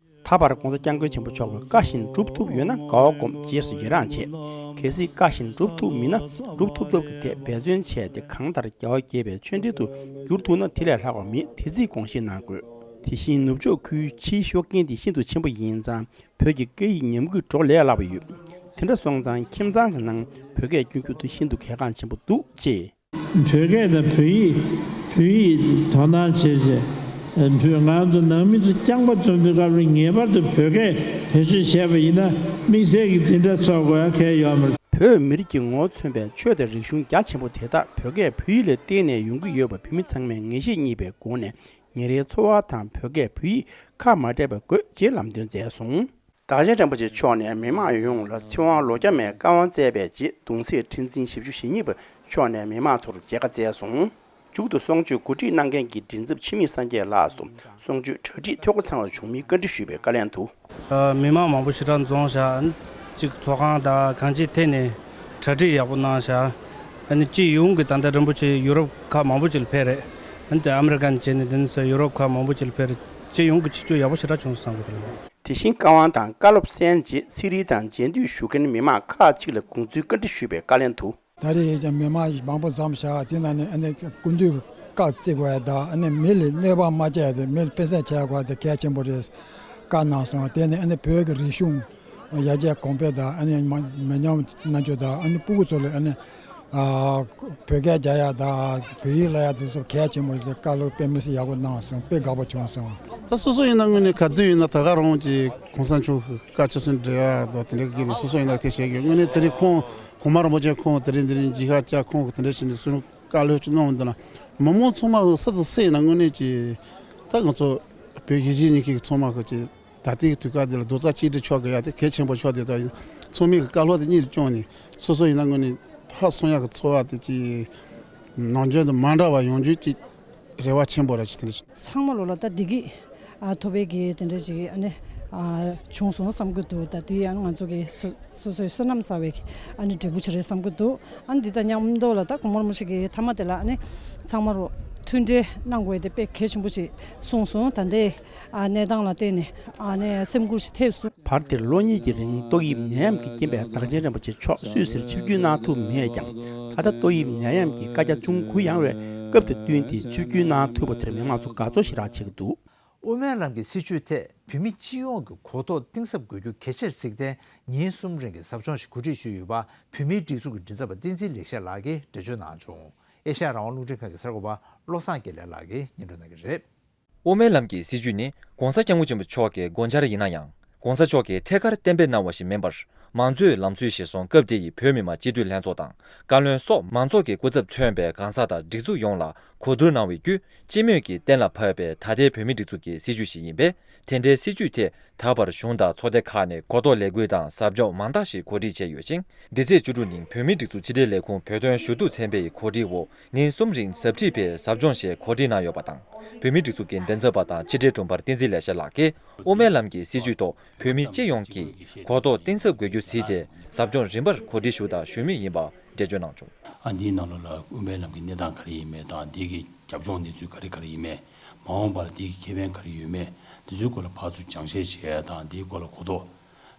ད་བར་༧གོང་ས་༧སྐྱབས་མགོན་ཆེན་པོ་མཆོག་གི་བཀའ་བཞིན་སྒྲུབ་ཐུབ་ཡོད་ན་དགའ་བ་སྒོམ། རྗེས་སུ་ཡི་རང་བྱེད། གལ་སྲིད་བཀའ་བཞིན་སྒྲུབ་ཐུབ་མིན་ན་སྒྲུབ་ཐུབ་ཐབས་ཀྱི་ཐད་འབད་བརྩོན་བྱས་ཏེ་གང་ལྟར་རྒྱལ་བ་དགྱེས་པའི་ཆོས་འབྲེལ་དུ་འགྱུར་ཐུབ་ན་དེ་ལས་ལྷག་པ་མེད། དེ་རྩིས་དགོངས་བཞེས་གནང་དགོས། དེ་བཞིན་ནུབ་ཕྱོགས་ཁུལ་ཕྱིའི་ཤུགས་རྐྱེན་དེ་ཤིན་ཏུ་ཆེན་པོ་ཡིན་ཙང་བོད་ཀྱི་སྐད་ཡིག་ཉམས་རྒུད་འགྲོ་ལས་སླ་པོ་ཡོད། དེ་འདྲ་སོང་ཙང་ཁྱིམ་ཚང་གི་ནང་བོད་སྐད་སྐྱོན་རྒྱུ་དེ་ཤིན་ཏུ་གལ་འགངས་ཆེན་པོ་འདུག་ཅེས། བོད་སྐད་དང་བོད་ཡིག་བོད་ཡིག་དོ་སྣང་བྱེད་ཆེད། བོད་ང་ཚོ་ནང་མི་ཚོ་རྐྱང་པ་འཛོམས་པའི་སྐབས་ལ་ངེས་པར་དུ་བོད་སྐད་བེད་སྤྱོད་བྱས་པ་ཡིན་ན་དམིགས་བསལ་གྱི་འཛིན་གྲྭ་ཚོགས་དགོས་ཡ་གལ་ཡོད་མ་རེད། བོད་མི་རིགས་ཀྱི་ངོ་བོ་མཚོན་པའི་ཆོས་དང་རིག་གཞུང་རྒྱ་ཆེན་པོ་དེ་དག་བོད་སྐད་བོད་ཡིག་ལ་བརྟེན་ནས་ཡོང་གི་ཡོད་པ་བོད་མི་ཚང་མས་ངེས་ཤེས་རྙེད་པའི་སྒོ་ནས་ཉིན་རེའི་འཚོ་བ་དང་བོད་སྐད་བོད་ཡིག་ཁ་མ་བྲལ་བ་དགོས་ཅེས་ལམ་སྟོན་མཛད་སོང་། བདག་ཆེན་རིན་པོ་ཆེ་མཆོག་ནས་མི་མང་ཡོངས་ལ་ཚེ་དབང་ལོ་བརྒྱ་མའི་བཀའ་དབང་བསྩལ་བའི་རྗེས་གདུང་སྲས་ཁྲི་འཛིན་ཞེ་བཅུ་ཞེ་གཉིས་པ་མཆོག་ནས་མི་མང་ཚོར་མཇལ་ཁ་བསྩལ་སོང་། མཇུག་ཏུ་གསུང་ཆོས་གོ་སྒྲིག་གནང་མཁན་གྱི་མགྲིན་ཚབ་འཆི་མེད་སངས་རྒྱས་ལགས་སུ་གསུང་ཆོས་གྲ་སྒྲིག་འཐུས་སྒོ་ཚང་བ་བྱུང་མིན་བཀའ་འདྲི་ཞུས་པའི་བཀའ་ལན་དུ། ཨ། མི་མང་མང་པོ་ཞེ་དྲག་འཛོམས་ཤག་གཅིག་ཚོགས་ཁང་དང་གང་ཅིའི་ཐད་ནས་གྲ་སྒྲིག་ཡག་པོ་གནང་ཤག་ཨ་ནི་སྤྱི་ཡོངས་ཀྱི་ད་ལྟ་རིན་པོ་ཆེ་ཡུ་རོབ་ཁག་མང་པོ་ཅིག་ལ་ཕེབས་རེད། ཨ་ནི་ཨ་མི་རི་ཀ་ནས་བྱས་ནས་དེ་ནས་ཡུ་རོབ་ཁག་མང་པོ་ཅིག་ལ་ཕེབས་རེད། སྤྱི་ཡོངས་ཀྱི་ཆིབས་བསྒྱུར་ཡག་པོ་ཞེ་དྲག་བྱུང་སོང་བསམ་གྱི་འདུག་དེ་བཞིན་བཀའ་དབང་དང་བཀའ་སློབ་གསན་རྗེས་ཚིག་རིས་དང་མཇལ་འདོད་ཞུ་མཁན་མི་མང་ཁག་ཅིག་ལ་དགོངས་ཚུལ་བཀའ་འདྲི་ཞུས་པའི་བཀའ་ལན་དུ། ད་རེས་ཀྱང་མི་མང་མང་པོ་འཛོམས་ཤག་དེ་ནང་ནས་ཨ་ནི་སྐུ་མདུན་བཀའ་བརྩི་དགོས་ཡ་དང་ཨ་ནི་མི་ལ་གནོད་པ་མ་བྱས་ཏེ་མི་ཕན་སེམས་བྱེད་དགོས་དེ་གལ་ཆེན་པོ་རེད། བཀའ་གནང་སོང་། དེ་ནས་ཨ་ནི་བོད་ཀྱི་རིག་གཞུང་ཡར་རྒྱས་གོང་འཕེལ་དང་ཨ་ནི་མ་མི་ཉམས་གནང་རྒྱུ་དང་ཨ་ནི་སྤུ་གུ་ཚོ་ལ་ཨ་ནི་ཨ་བོད་སྐད་རྒྱག་ཡ་དང་བོད་ཡིག་བསླབ་ཡ་དེ་ཚོ་གལ་ཆེན་པོ་རེད། བཀའ་སློབ་དཔེ་མི་སྲིད་ཡག་པོ་གནང་སོང་། དཔེ་དགའ་པོ་བྱུང་སོང་། ད་སོ་སོ་ཡིན་ན་དངོས་གནས་ག་དུས་ཡིན་ན་ད་ག་རང་གི་གོང་ས་མཆོག་གི་བཀའ་ཆོས་སུ་འབྲེལ་བ་དང་དེ་འདྲ་གི་སོ་སོ་ཡིན་ན་དེ་བྱེད་དགོས། དངོས་གནས་དེ་རིང་ཁོང་གོང་མ་རིན་པོ་ཆེ་ཁོང་དེ་རིང་དེ་རིང་མཇལ་ཁ་བཅར། ཁོང་གི་དེ་འདྲ་བྱས་ནས་སུ་བཀའ་སློབ་ཅིག་གནང་འདུག་ན་མི་མང་ཚང་མ་གི་སུ་དང་སུ་ཡིན་ན་དངོས་གནས་ཀྱི་ད་ང་ཚོ་བོད་གཞིས་བྱེས་གཉིས་ཀྱི་ཚང་མ་གི་ཀྱི་ད་ལྟའི་དུས་སྐབས་འདི་ལ་རྡོག་རྩ་གཅིག་སྒྲིལ་ཆགས་དགོས་ཡ་དེ་གལ་ཆེན་པོ་ཆགས་བསྡད་ད་ཡིན། ཚང་མས་གི་བཀའ་སློབ་དེ་གཉིད་ལ་བཅངས་ནས་སོ་སོ་ཡིན་ན་དངོས་གནས་ཕར་སོང་ཡག་གི་འཚོ་བ་དེ་ཀྱི་ནམ་རྒྱུན་དང་མ་འདྲ་བ་ཡོང་རྒྱུ་ཀྱི་རེ་བ་ཆེན་པོ་ར་ཅིག་དེ་འདྲ་ཞིག་ཚང་མ་ལོ་ལ་ད་བདེ་སྐྱིད་ཨ་ཐོབ་པའི་གི་དེ་འདྲ་ཅིག་ཨ་ནི་ཨ་བྱུང་སོང་བསམ་གྱི་འདུག་ད་དེ་ཡང་ང་ཚོ་གི་སོ་སོ་སོའི་བསོད་ནམས་བསགས་པའི་གི་ཨ་ནི་འབྲས་བུ་ཅིག་རེད་བསམ་གྱི་འདུག་ཨ་ནི་འདི་དང་མཉམ་དུ་ལ་ད་གོང་མ་རིན་པོ་ཆེ་གི་མཐའ་མ་དེ་ལ་ཨ་ནི་ཚང་མ་རུ་མཐུན་སྒྲིལ་གནང་དགོས་དེ་དཔེ་གལ་ཆེན་པོ་ཅིག་གསུངས་སོང་། ད་ལྟའི་ཨ་གནས་སྟངས་ལ་བརྟེན་ནས་ཨ་ནི་སེམས་འགུལ་ཞིག་ཐེབས་སོང་། བར་དེར་ལོ་གཉིས་ཀྱི་རིང་ཏོག་དབྱིབས་ནད་ཡམས་ཀྱི་རྐྱེན་པས་བདག་ཆེན་རིན་པོ་ཆེ་མཆོག་སུད་སིར་ཆིབས་བསྒྱུར་གནང་ཐུབ་མེད་ཀྱང་། ད་ལྟ་ཏོག་དབྱིབས་ནད་ཡམས་ཀྱི་བཀའ་རྒྱ་ཅུང་གུ་ཡངས་པས་སྐབས་དེར་བསྟུན་ཏེ་ཆིབས་བསྒྱུར་གནང་ཐུབ་པ་དེར་མི་མང་ཚོ་དགའ་ཚོར་ཞེ་དྲག་བྱེད་ཀྱི་འདུག་དབུ་མའི་ལམ་གྱི་སྲིད་བྱུས་ཐད་བོད་མི་སྤྱི་ཡོངས་ཀྱི་གོ་རྟོགས་གཏིང་ཟབ་དགོས་རྒྱུ་གལ་ཆེར་གཟིགས་ཏེ་ཉིན་གསུམ་རིང་གི་ཟབ་སྦྱོང་ཞིག་གོ་སྒྲིག་ཞུས་ཡོད་པ་བོད་མིའི་སྒྲིག་འཛུགས་ཀྱི་མགྲིན་ཚབ་པ་བསྟན་འཛིན་ལེགས་བཤད་ལགས་ཀྱིས་འགྲེལ་བརྗོད་གནང་བྱུང་། ཨེ་ཤ་ཡ་རང་དབང་རླུང་འཕྲིན་ཁང་གི་གསར་འགོད་པ་བློ་བཟང་དགེ་ལེགས་ལགས་ཀྱིས་སྙན་སྒྲོན་གནང་གི་རེད། དབུ་མའི་ལམ་གྱི་སྲིད་བྱུས་ནི་༧གོང་ས་༧སྐྱབས་མགོན་ཆེན་པོ་མཆོག་གི་དགོངས་འཆར་ཡིན་ན་ཡང་༧གོང་ས་མཆོག་གིས་ཐད་ཀར་གཏན་འབེབས་གནང་བ་ཞིག་མིན་པར་མང་གཙོའི་ལམ་སྲོལ་གཞིར་བཟུང་སྐབས་དེ་ཡི་བོད་མི་མང་སྤྱི་འཐུས་ལྷན་ཚོགས་དང་བཀའ་བློན་སོགས་མང་ཚོགས་ཀྱི་སྐུ་ཚབ་མཚོན་པའི་གང་ཟག་དང་སྒྲིག་འཛུགས་ཡོངས་ལ་གོ་བསྡུར་གནང་བའི་བརྒྱུད་སྤྱི་མོས་ཀྱིས་གཏན་ལ་ཕབ་པའི་ད་ལྟའི་བོད་མིའི་སྒྲིག་འཛུགས་ཀྱི་སྲིད་བྱུས་ཤིག་ཡིན་པས། དེ་འདྲའི་སྲིད་བྱུས་ཐད་ད་བར་གཞུང་དང་ཚོགས་སྡེ་ཁག་ནས་གོ་རྟོགས་ལས་འགུལ་དང་ཟབ་སྦྱོང་མང་དག་ཞིག་གོ་སྒྲིག་བྱས་ཡོད་ཅིང་། འདི་ཚེས་བཅུ་དྲུག་ཉིན་བོད་མིའི་སྒྲིག་འཛུགས་ཕྱི་དྲིལ་ལས་ཁུངས་བོད་དོན་ཞུ་གཏུག་ཚན་པའི་གོ་སྒྲིག་འོག་ཉིན་གསུམ་རིང་ཟབ་ཁྲིད་པའི་ཟབ་སྦྱོང་ཞིག་གོ་སྒྲིག་གནང་ཡོད་པ་དང་། བོད་མིའི་སྒྲིག་འཛུགས་ཀྱི་མགྲིན་ཚབ་པ་དང་ཕྱི་དྲིལ་དྲུང་འཕར་བསྟན་འཛིན་ལེགས་བཤད་ལགས་ཀྱིས་དབུ་མའི་ལམ་གྱི་སྲིད་བྱུས་ཐོག་བོད་མི་སྤྱི་ཡོངས་ཀྱིས་གོ་རྟོགས་གཏིང་ཟབ་དགོས་རྒྱུ་གཟིགས་ཏེ་ཟབ་སྦྱོང་རིམ་པར་གོ་སྒྲིག་ཞུ་དང་ཞུ་མུས་ཡིན་པ་ འགྲེལ་བརྗོད་གནང་བྱུང་། ཨ། འདིའི་ནང་ལོགས་ལ་དབུ་མའི་ལམ་གྱི་གནས་སྟངས་ག་རེ་ཡིན་མིན་དང་། འདི་གི་རྒྱབ་ལྗོངས་གནས་ཚུལ་ག་རེ་ག་རེ་ཡིན་མིན། མ་འོངས་པར་འདི་གི་ཁེ་ཕན་ག་རེ་ཡོད་མེད། འདི་ཚོའི་སྐོར་ལ་ཕར་ཚུར་སྦྱང་བཤད་བྱེད་ཡ་དང་། འདིའི་སྐོར་ལ་གོ་རྟོགས་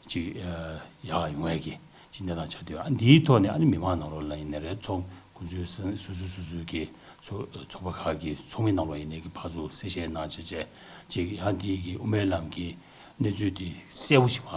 ཅིག་ཨ། ཡག་ཡོང་ཡ་གི་ཅིག་གནས་སྟངས་ཆགས་བསྡད་ཡོད། ཨ། འདིའི་ཐོག་ནས་ཨ་ནི་མི་མང་ནང་ལོགས་ལ་ཡིན་ནའི་རེད། ཚོགས་ཁོང་ཚོའི་སོ་སོ་སོ་སོའི་གི་ཚོགས་ཚོགས་པ་ཁག་གི་ཚོགས་མི་ནང་ལོགས་ཡིན་ནའི་གི་ཕར་ཚུར་གསལ་བཤད་གནང་བྱས་བྱས་ཅིག་ཡང་འདི་གི་དབུ་མའི་ལམ་གྱི་གནས་ཚུལ་དེ་གསལ་པོ་ཞིག་མ་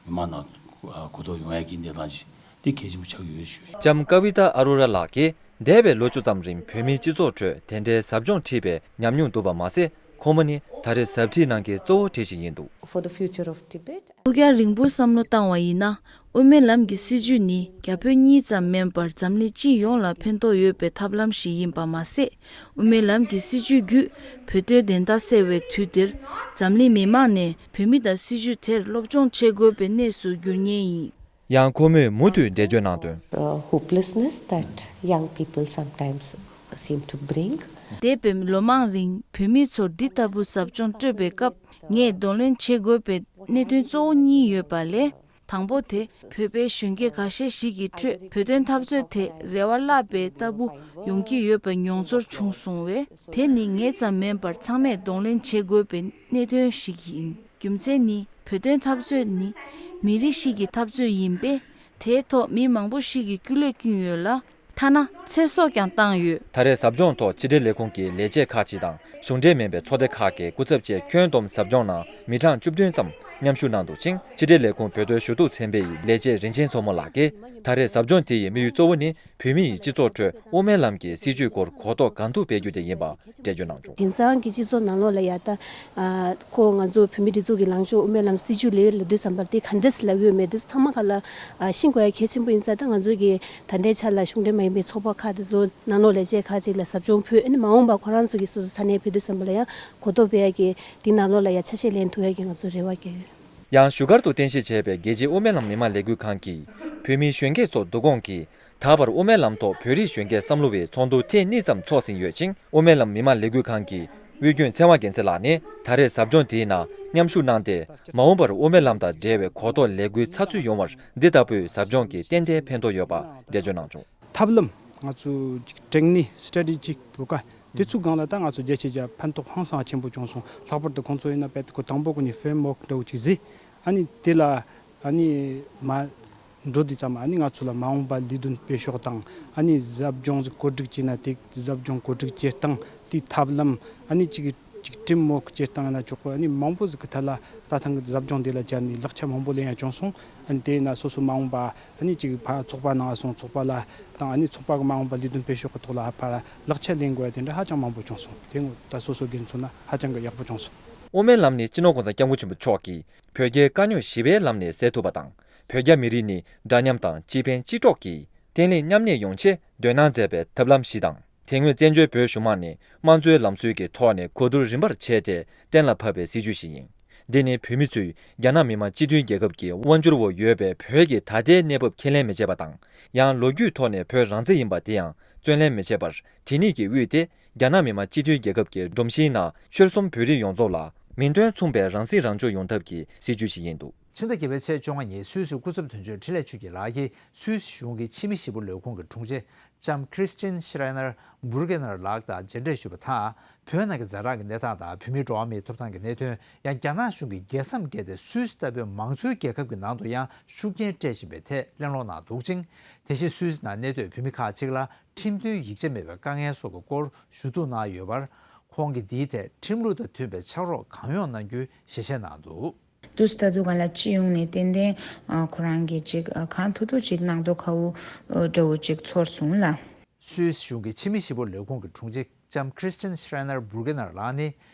མི་མང་ནང་གོ་རྟོགས་ཡོང་ཡ་གི་གནས་སྟངས་ཅིག་དེ་གལ་ཆེན་པོ་ཆགས་ཀྱི་ཡོད་ཞུ་ཡ་ཡིན། ལྕམ་ཀ་བི་ཏཱ་ཨ་རོ་ར་ལགས་ཀྱིས་འདས་པའི་ལོ་བཅུ་ཙམ་རིང་བོད་མིའི་སྤྱི་ཚོགས་ཁྲོད་དེ་འདྲའི་ཟབ་སྦྱོང་ཁྲིད་པའི་ཉམས་མྱོང་འདུག་པ་མ་ཟད། ཁོང་མོ་ནི་ད་རེས་ཟབ་ཁྲིད་གནང་མཁན་གཙོ་བོ་དེ་ཞིག་ཡིན་འདུག། For the future of Tibet. ཨུ་རྒྱན་རིང་པོར་བསམ་བློ་བཏང་བ་ཡིན་ན། དབུ་མའི་ལམ་གྱི་སྲིད་བྱུས་ནི་རྒྱ་བོད་གཉིས་ཙམ་མིན་པར་འཛམ་གླིང་སྤྱི་ཡོངས་ལ་ཕན་ཐོགས་ཡོད་པའི་ཐབས་ལམ་ཞིག་ཡིན་པ་མ་ཟད། དབུ་མའི་ལམ་གྱི་སྲིད་བྱུས་བརྒྱུད་བོད་དོན་བདེན་མཐའ་གསལ་བའི་དུས་འདིར། འཛམ་གླིང་མི་མང་ནས་བོད་མི་དང་སྲིད་བྱུས་དེར་སློབ་སྦྱོང་བྱེད་དགོས་པའི་གནས་སུ་འགྱུར་ངེས་ཡིན། ཡང་ཁོ་མོས་མུ་མཐུད་འགྲེལ་བརྗོད་གནང་དོན། Uh, hopelessness that young people sometimes seem to bring. འདས་པའི་ལོ་མང་རིང་བོད་མི་ཚོར་འདི་ལྟ་བུ་ཟབ་སྦྱོང་སྤྲོད་པའི་སྐབས། ངས་གདོང་ལེན་བྱེད་དགོས་པའི་གནད་དོན་གཙོ་བོ་གཉིས་ཡོད་པ་ལས། དང་པོ་དེ། བོད་པའི་གཞོན་སྐྱེས་འགའ་ཤས་ཤིག་གི་ཁྲོད་བོད་དོན་འཐབ་རྩོད་དེ་རེ་བ་བརླག་པའི་ལྟ་བུ་ཡོང་གི་ཡོད་པའི་མྱོང་ཚོར་བྱུང་སོང་བས། དེ་ནི་ངེད་ཙམ་མིན་པར་ཚང་མས་གདོང་ལེན་བྱེད་དགོས་པའི་གནད་དོན་ཞིག་ཡིན། རྒྱུ་མཚན་ནི། བོད་དོན་འཐབ་རྩོད་ནི་མི་རིགས་ཤིག་གི་འཐབ་རྩོད་ཡིན་པས། དེའི་ཐོག་མི་མང་པོ་ཞིག་གིས་སྐུ་ལས་བསྐྱོན་ཡོད་ལ། ཐ་ན་ཚེ་སྲོག་ཀྱང་བཏང་ཡོད། ད་རེས་ཟབ་སྦྱོང་ཐོག་ཕྱི་དྲིལ་ལས་ཁུངས་ཀྱི་ལས་བྱེད་ཁག་ཅིག་དང་། གཞུང་འབྲེལ་མིན་པའི་ཚོགས་སྡེ་ཁག་གི་སྐུ་ཚབ་བཅས་ཁྱོན་བསྡོམས་ཟབ་སྦྱོང་ནང་མི་གྲངས་བཅུ་བདུན་ཙམ་མཉམ་ཞུགས་གནང་འདུག་ཅིང་། ཕྱི་དྲིལ་ལས་ཁུངས་བོད་དོན་ཞུ་གཏུག་ཚན་པའི་ལས་བྱེད་རིན་ཆེན་མཚོ་མོ་ལགས་ཀྱིས། ད་རེས་ཟབ་སྦྱོང་དེ་ཡི་དམིགས་ཡུལ་གཙོ་བོ་ནི། བོད་མི་ཡི་སྤྱི་ཚོགས་ཁྲོད་དབུ་མའི་ལམ་གྱི་སྲིད་བྱུས་སྐོར་གོ་རྟོགས་གང་ཐུབ་སྤེལ་རྒྱུ་དེ་ཡིན་པ་འགྲེལ་བརྗོད་གནང་བྱུང་། དེང་སང་གི་སྤྱི་ཚོགས་ནང་ལོགས་ལ་ཡ་ད། ཨ། ཁོ་ང་ཚོ་བོད་མིའི་སྒྲིག་འཛུགས་ཀྱི་ལངས་ཕྱོགས་དབུ་མའི་ལམ་སྲིད་བྱུས་ལས་ལབ་དུས་ཙམ་པ་དེ་ག་འདྲས་ལབ་ཡོད་མེད་དེ་ཚང་མ་ག་ལ། ཨ། ཤེས་དགོས་ཡ་གལ་ཆེན་པོ་ཡིན་ཙང་། ད་ང་ཚོ་གི་ད་ལྟའི་ཆ་ལ་གཞུང་འབྲེལ་མ་ཡིན་པའི་ཚོགས་པ་ཁག་དེ་ཚོ་ནང་ལོགས་ལས་བྱེད་ཁག་ཅིག་ལ་ཟབ་སྦྱོང་ཕུལ། ཨ་ནི་མ་འོངས་པ་ཁོ་རང་ཚོ་གི་སོ་སོ་ས་གནས་ཕེབས་དུས་ཙམ་པ་ལ་ཡང་གོ་རྟོགས་སྤེལ་ཡ་གི་དེ་ནང་ལོགས་ལ་ཡ་ཆ་ཤས་ལེན་ཐུབ་ཡ་གི་ང་ཚོ་རེ་བ་བསྐྱེད་ཡོད། ཡང་བཞུགས་སྒར་དུ་རྟེན་གཞི་བྱས་པའི་རྒྱལ་སྤྱིའི་དབུ་མའི་ལམ་མི་མང་ལས་འགུལ་ཁང་གིས་བོད་མིའི་གཞོན་སྐྱེས་ཚོ་བསྡུ་སྐོང་གིས། ད་བར་དབུ་མའི་ལམ་ཐོག་བོད་རིགས་གཞོན་སྐྱེས་བསམ་བློ་བའི་ཚོགས་འདུ་ཐེངས་གཉིས་ཙམ་འཚོགས་ཟིན་ཡོད་ཅིང་། དབུ་མའི་ལམ་མི་མང་ལས་འགུལ་ཁང་གི་དབུས་རྒྱུན་ཚེ་དབང་རྒྱལ་མཚན་ལགས་ནི་ད་རེས་ཟབ་སྦྱོང་དེའི་ནང་མཉམ་ཞུགས་གནང་སྟེ། མ་འོངས་པར་དབུ་མའི་ལམ་དང་འབྲེལ་བའི་གོ་རྟོགས་ལས་འགུལ་ཚགས་ཚུད་ཡོང་བར་འདི་ལྟ་བུའི་ཟབ་སྦྱོང་གིས་ཏན་ཏན་ཕན་ཐོགས་ཡོད་པ་འགྲེལ་བརྗོད་གནང་བྱུང་། ཐབས་ལམ། ང་ཚོ་ཅིག་technique, strategic དུ་ཀ་དེ་ཚོའི་སྒང་ལ་ད་ང་ཚོ་རྒྱལ་སྤྱི་རྒྱ་ཕན་ཐོགས་ཧང་སང་ཆེན་པོ་བྱུང་སོང་། ལྷག་པར་དུ་ཁོང་ཚོ་ཡིན་ན་དཔེ་ཁོ་དང་པོ་ཁོ་ནས་framework འདྲ་བོ་ཅིག་གཟིགས། ཨ་ནི་དེ་ལ་ཨ་ནི་མ་འགྲོ་དུས་ཙམ། ཨ་ནི་ང་ཚོ་ལ་མ་འོངས་པ་ལས་དོན་སྤེལ་ཕྱོགས་དང་། ཨ་ནི་ཟབ་སྦྱོང་གོ་སྒྲིག་བྱས་ན་དེ་ཟབ་སྦྱོང་གོ་སྒྲིག་བྱེད་སྟངས་དེའི་ཐབས་ལམ། ཨ་ནི་ཅིག་ཅིག་framework བྱེད་སྟངས་ཡིན་ན་ཆོག་གི། ཨ་ནི་མང་པོ་ཟིག་གི་ཐད་ལ་ད་ཐེངས་གི་ཟབ་སྦྱོང་འདི་ལ་བཅར་ནས་ལེགས་ཆ་མང་པོ་ལེན་ཡ་བྱུང་སོང་། ཨ་ནི་དེ་ཡིན་ན་སོ་སོ་མ་འོངས་པ་ཨ་ནི་ཅིག་ཕར་ཚོགས་པ་ནང་སོང་། ཚོགས་པ་ལ་དང་། ཨ་ནི་ཚོགས་པ་གི་མ་འོངས་པ་ལས་དོན་སྤེལ་ཕྱོགས་གི་ཐོག་ལ་ཕར་ལེགས་ཆ་ལེན་དགོས་ཡ་དེ་འདྲ་ཧ་ཅང་མང་པོ་བྱུང་སོང་། དེ་ངོ་ད་སོ་སོ་སྒེར་མཚོན་ན་ཧ་ཅང་གི་ཡག་པོ་བྱུང་སོང་། དབུ་མའི་ལམ་ནི་སྤྱི་ནོར་༸གོང་ས་༸སྐྱབས་མགོན་ཆེན་པོ་མཆོག་གིས་བོད་རྒྱའི་དཀའ་རྙོག་ཞི་བའི་ལམ་ནས་སེལ་ཐུབ་པ་དང་། བོད་རྒྱ་མི་རིགས་ནི་འདྲ་མཉམ་དང་སྤྱི་ཕན་སྤྱི་གྲོགས་ཀྱི་བརྟན་ལྷིང་མཉམ་གནས་ཡོང་ཆེད་འདོད་སྣང་མཛད་པའི་ཐབས་ལམ་ཞིག་དང་། དེ་སྔོན་བཙན་བྱོལ་བོད་གཞུང་མང་ནས་དམངས་གཙོའི་ལམ་སྲོལ་གྱི་ཐོག་ནས་གོ་བསྡུར་རིམ་པར་བྱས་ཏེ་གཏན་ལ་ཕབ་པའི་སྲིད་བྱུས་ཤིག་ཡིན། འདི་ནི་བོད་མི་ཚོས་རྒྱ་ནག་མི་དམངས་སྤྱི་མཐུན་རྒྱལ་ཁབ་ཀྱི་དབང་སྒྱུར་འོག་ཡོད་པའི་བོད་ཀྱི་ད་ལྟའི་གནས་བབ་ཁས་ལེན་མི་བྱེད་པ་དང་། ཡང་ལོ་རྒྱུས་ཐོག་ནས་བོད་རང་བཙན་ཡིན་པ་དེ་ཡང་བརྩོན་ལེན་མི་བྱེད་པར། དེ་ཉིད་ཀྱི་དབུས་ཏེ་རྒྱ་ནག་མི་དམངས་སྤྱི་མཐུན་རྒྱལ་ཁབ་ཀྱི་སྒྲོམ་གཞིའི་ནང་ཆོལ་གསུམ་བོད་རིགས་ཡོངས་རྫོགས་ལ་མིང་དོན་མཚུངས་པའི་རང་སྲིད་རང་སྐྱོང་ཡོང་ཐབས་ཀྱི་སྲིད་བྱུས་ཤིག་ཡིན་འདུག། ཕྱི་ཟླ་བརྒྱད་པའི་ཚེས་བཅོ་ལྔ་ཉིན་སུད་སིའི་སྐུ་ཚབ་དོན་གཅོད་འཕྲིན་ལས་ཆོས་སྐྱིད་ལགས་ཀྱིས་སུད་སི་གཞུང་གི་ཕྱི་མི་ཞི་བོ་ལས་ཁུངས་ཀྱི་དྲུང་ཆེ་ལྕམ་Christiane Schreiner Burgener ལགས་དང་མཇལ་འཕྲད་ཞུས་པ་དང་། བོད་ནང་གི་ཛ་དྲག་གི་གནས་སྟངས་དང་བོད་མིའི་འགྲོ་བ་མིའི་ཐོབ་ཐང་གི་གནད་དོན། ཡང་རྒྱ་ནག་གཞུང་གིས་རྒྱལ་མཚམས་བརྒལ་ཏེ་སུད་སི་ལྟ་བུའི་མང་གཙོའི་རྒྱལ་ཁབ་ཀྱི་ནང་དུ་ཡང་ཤུགས་རྐྱེན་སྤྲད་བཞིན་པའི་ཐད་གླེང་སློང་གནང་འདུག་ཅིང་། དེ་བཞིན་སུད་སི་ནང་གནས་སྡོད་བོད་མི་ཁག་ཅིག་ལ་ཁྲིམས་མཐུན་ཡིག་ཆ་མེད་པའི་དཀའ་ངལ་སོགས་ཀྱི་སྐོར་ཞུ་གཏུག་གནང་ཡོད་པར། ཁོང་གིས་འདིའི་ཐད་ཁྲིམས་ལུགས་དང་མཐུན་པའི་ཕྱག་རོགས་གང་ཡོང་གནང་རྒྱུའི་ཞལ་བཞེས་གནང་འདུག། དུས་ད་དུང་ག་ལ་སྤྱི་ཡོངས་ནས་ཏན་ཏན་ཨ་ཁོ་རང་གིས་ཅིག་ཨ་གང་ཐུབ་ཐུབ་ཅིག་གནང་མདོག་ཁ་པོ་ཨ་འདྲ་བོ་ཅིག་ཚོར་སོང་ལ། སུད་སི་གཞུང་གི་ཕྱི་མི་ཞི་བོ་ལས་ཁུངས་ཀྱི་དྲུང་ཆེ་ལྕམ་Christiane Schreiner Burgener ལགས་ནི་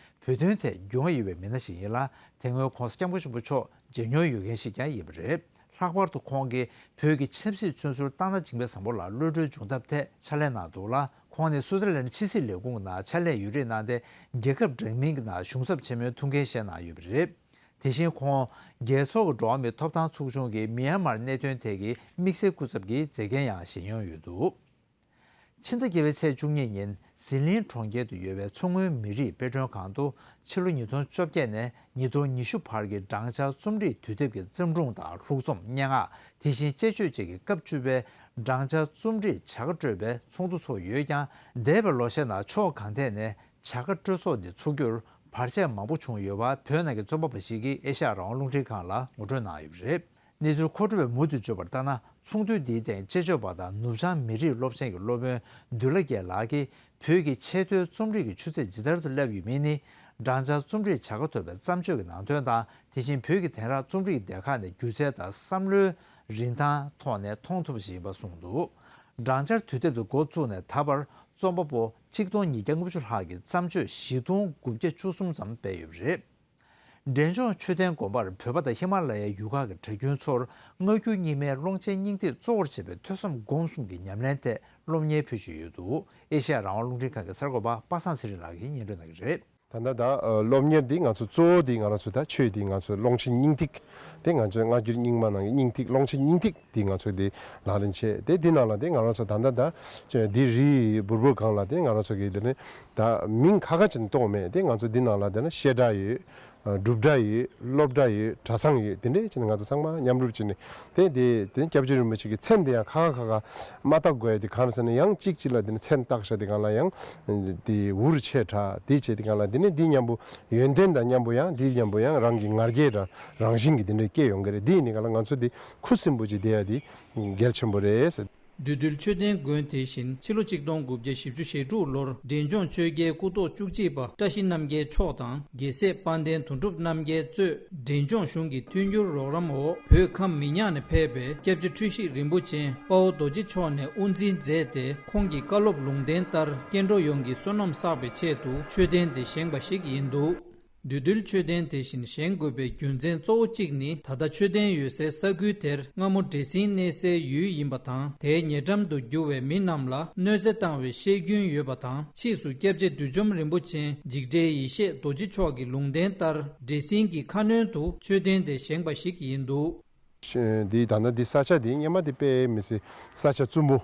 བོད་དོན་ཐད་རྒྱུས་མངའ་ཡོད་པའི་མི་སྣ་ཞིག་ཡིན་ལ། དེ་སྔོན་༸གོང་ས་༸སྐྱབས་མགོན་ཆེན་པོ་མཆོག་མཇལ་མྱོང་ཡོད་མཁན་ཞིག་ཀྱང་ཡིན་པ་རེད། ལྷག་པར་དུ་ཁོང་གིས་བོད་ཀྱི་ཆབ་སྲིད་བཙོན་ཟུར་སྟག་སྣ་འཇིགས་མེད་བཟང་པོ་ལགས་གློད་གྲོལ་བྱུང་ཐབས་ཐད་ཕྱག་ལས་གནང་འདུག་ལ། ཁོང་ནི་སུའུ་ཙེར་ལན་ཕྱི་སྲིད་ལས་ཁུངས་ནང་ཕྱག་ལས་ཡུན་རིང་གནང་སྟེ། རྒྱལ་ཁབ་འདྲ་མིན་གྱི་ནང་གཞུང་ཚབ་ཆེན་མོའི་ཐུགས་འགན་བཞེས་གནང་ཡོད་པ་རེད། དེ་བཞིན་ཁོང་རྒྱལ་ཚོགས་ཀྱི་འགྲོ་བ་མིའི་ཐོབ་ཐང་ཚོགས་ཆུང་གི་མེན་མར་གནད་དོན་ཐད་ཀྱི་དམིགས་བསལ་སྐུ་ཚབ་ཀྱི་མཛད་འགན་ཡང་བཞེས་མྱོང་ཡོད་འདུག། ཕྱི་ཟླ་བརྒྱད་པའི་ཚེས་བཅུ་གཉིས་ཉིན་ཟི་ལིང་གྲོང་ཁྱེར་དུ་ཡོད་པའི་མཚོ་སྔོན་མི་རིགས་དཔེ་སྐྲུན་ཁང་དུ་ཕྱི་ལོ་ཉིས་སྟོང་བཅོ་བརྒྱད་ནས་ཉིས་སྟོང་ཉི་ཤུ་བར་གྱི་སྦྲང་ཆར་རྩོམ་རིག་དུས་དེབ་ཀྱི་བརྩམས་སྒྲུང་དང་ལྷུག་རྩོམ། སྙན་ངག། དེ་བཞིན་དཔྱད་བརྗོད་བཅས་ཀྱི་སྐབས་བཅུ་པའི་ སྦྲང་ཆར་རྩོམ་རིག་བྱ་དགའ་སྤྲོད་པའི་ཚོགས་འདུ་ཚོགས་ཡོད་ཀྱང་། འདས་པའི་ལོ་ཤས་ནང་ཕྱོགས་གང་ཐད་ནས་བྱ་དགའ་སྤྲོད་ཚོགས་འདི་འཚོགས་རྒྱུར་བར་ཆད་མང་པོ་བྱུང་ཡོད་པ་བོད་ནང་གི་རྩོམ་པ་པ་ཞིག་གིས་ཨེ་ཤ་ཡ་རང་དབང་རླུང་འཕྲིན་ཁང་ལ་ངོ་སྤྲོད་གནང་ཡོད་པ་རེད། གནས་ཚུལ་མཁོ་སྤྲོད་པས་མུ་མཐུད་བརྗོད་པར་ལྟར་ན། ཚོགས་འདུ་འདིའི་སྟེང་བཅས་ཆོས་པ་དང་ནུབ་བྱང་མི་རིགས་སློབ་ཆེན་གྱི་སློབ་དཔོན་འདུས་ལ་རྒྱལ་ལགས་ཀྱིས་བོད་ཀྱི་ཆེས་མཐོའི་རྩོམ་རིག་གི་ཆུ་ཚད་ཇི་ལྟར་དུ་སླེབས་ཡོད་མིན་ནི། སྦྲང་ཆར་རྩོམ་རིག་བྱ་དགའ་ཐོབ་པའི་བརྩམས་ཆོས་ཀྱི་ནང་དོན་དང་། དེ་བཞིན་བོད་ཀྱི་དེང་རབས་རྩོམ་རིག་སྡེ་ཁག་ནས་སྒྱུ་རྩལ་དང་བསམ་བློའི་རིན་ཐང་ཐོག་ནས་མཐོང་ཐུབ་པ་ཞིག་ཡིན་པ་གསུངས་འདུག་སྦྲང་ཆར་དུས་དེབ་དེ་འགོ་བཙུགས་ནས་ད་བར་རྩོམ་པ་པོ་ཆིག་སྟོང་ཉིས་བརྒྱ་ལྔ་བཅུ་ལྷག་གིས་བརྩམས་ཆོས་བཞི་སྟོང་དགུ་བརྒྱ་བཅུ་གསུམ་ཙམ་སྤེལ་ཡོད་པ་རེད། འབྲས་ལྗོངས་མཆོད་རྟེན་དགོན་པར་བོད་པ་དང་ཧི་མ་ལ་ཡའི་ཡུལ་ཁག་གི་གྲྭ་རྒྱུན་ཚོར་སྔ་འགྱུར་རྙིང་མའི་ཀློང་ཆེན་སྙིང་ཐིག་གཙོ་བོར་བྱས་པའི་ཐོས་བསམ་སྒོམ་གསུམ་གྱི་ཉམས་ལེན་ཐད་སློབ་གཉེར་ཕུལ་བཞིན་ཡོད་འདུག་ཨེ་ཤ་ཡ་རང་དབང་རླུང་འཕྲིན་ཁང་གི་གསར་འགོད་པ་པ་སངས་ཚེ་རིང་ལགས་ཀྱིས་སྙན་སྒྲོན་གནང་གི་རེད། ད་ལྟ་ད་ཨ་སློབ་གཉེར་འདི་ང་ཚོ་གཙོ་བོ་འདི་ང་རང་ཚོ་ད་ཆོས་འདི་ང་ཚོ་ཀློང་ཆེན་སྙིང་ཐིག་དེ་ང་ཚོ་སྔ་འགྱུར་རྙིང་མ་ནང་གི་སྙིང་ཐིག་ཀློང་ཆེན་སྙིང་ཐིག་འདི་ང་ཚོ་འདི་ལག་ལེན་བྱས། དེ་འདི་ནང་ལ་དེ་ང་རང་ཚོ་ད་ལྟ་ད་ཆོས་འདི་རིའི་འབུར་འབུར་སྒང་ལ་དེ་ང་རང་ཚོ་གི་དེ་ནི་ད་མིང་ཁ་ཁ་ཅིག་གཏོང་མེད། དེ་ང་ཚོ་འདི་ནང་ལ་དེ་ནི་བཤད་གྲྭ་ཡོད། སྒྲུབ་གྲྭ་ཡོད། སློབ་གྲྭ་ཡོད། གྲྭ་ཚང་ཡོད། དེ་འདྲས་བྱས་ནས་ང་ཚོ་ཚང་མ་མཉམ་རུབ་བྱས་ནས་དེ་དེ་དེ་སྐྱབས་རྗེ་རིན་པོ་ཆེ་གི་མཚན་དེ་ཡང་ཁ་ཁ་ཁ་ཁ་མ་བཏགས་དགོས་ཡ་དེ་གང་རེད་ཟེར་ན། ཡང་གཅིག་གཅིག་ལ་དེ་ནི་མཚན་བཏགས་བཞག་དེ་གང་ལ་ཡང་དེ་འུར་ཆེ་དྲགས་དེ་བྱས་དེ་གང་ལ་དེ་ནི་འདི་མཉམ་པོ་ཡོན་ཏན་དང་མཉམ་པོ་ཡང་འདི་མཉམ་པོ་ཡང་རང་གི་ང་རྒྱལ་དང་རང་བཞིན་གྱི་དེ་འདྲས་སྐྱེ་ཡོང་གི་རེད། འདི་ཡིན་དེ་གང་ལ་ང་ཚོ་དེ་ཁུ་སིམ་པོ་ཅིག་བསྡད་ཡ་དེ་གལ་ཆེན་པོ་རེད། བདུད་འདུལ་མཆོད་རྟེན་དགོན་དེ་བཞིན་ཕྱི་ལོ་གཅིག་སྟོང་དགུ་བརྒྱ་བཞི་བཅུ་ཞེ་དྲུག་ལོར་འབྲས་ལྗོངས་ཆོས་རྒྱལ་སྐུ་ཐོག་བཅུ་གཅིག་པ་བཀྲ་ཤིས་རྣམ་རྒྱལ་མཆོག་དང་རྒྱལ་སྲས་དཔལ་ལྡན་དོན་གྲུབ་རྣམ་རྒྱལ་གཙོས་འབྲས་ལྗོངས་གཞུང་གི་མཐུན་འགྱུར་རོགས་རམ་འོག་བོད་ཁམས་མི་ཉག་ནས་ཕེབས་པའི་སྐྱབས་རྗེ་འཁྲུལ་ཞིག་རིན་པོ་ཆེ་དཔའ་བོ་རྡོ་རྗེ་མཆོག་ནས་དབུ་འཛིན་མཛད་དེ། ཁོང་གི་བཀའ་སློབ་ལུང་བསྟན་ལྟར་སྐྱེ་འགྲོ་ཡོངས་ཀྱི་བསོད་ནམས་བསགས་པའི་ཆེད་དུ་མཆོད་རྟེན་དེ་བཞེངས་པ་ཞིག་ཡིན་འདུག་བདུད་འདུལ་མཆོད་རྟེན་དེ་བཞིན་བཞེངས་དགོས་པའི་རྒྱུ་མཚན་གཙོ་བོ་གཅིག་ནི། ད་ལྟ་མཆོད་རྟེན་ཡོད་སའི་ས་ཁུལ་དེར་སྔ་མོ་འདྲེ་སྲིན་གནས་སའི་ཡུལ་ཡིན་པ་དང་། དེའི་ཉེ་འགྲམ་དུ་རྒྱུ་བའི་མི་རྣམས་ལ་གནོད་འཚེ་བཏང་བའི་བཤད་རྒྱུན་ཡོད་པ་དང་། ཕྱིས་སུ་སྐྱབས་རྗེ་བདུད་འཇོམས་རིན་པོ་ཆེ་འཇིགས་བྲལ་ཡེ་ཤེས་རྡོ་རྗེ་མཆོག་གི་ལུང་བསྟན་ལྟར། འདྲེ་སྲིན་གྱི་ཁ་གནོན་དུ་མཆོད་རྟེན་དེ་བཞེངས་པ་ཞིག་ཡིན་འདུག་འདི་ད་ལྟ་འདི་ས་ཆ་འདི་སྔོན་མ་འདི་དཔེ་མི་སྲིད་ས་ཆ་བཙུན་པོ།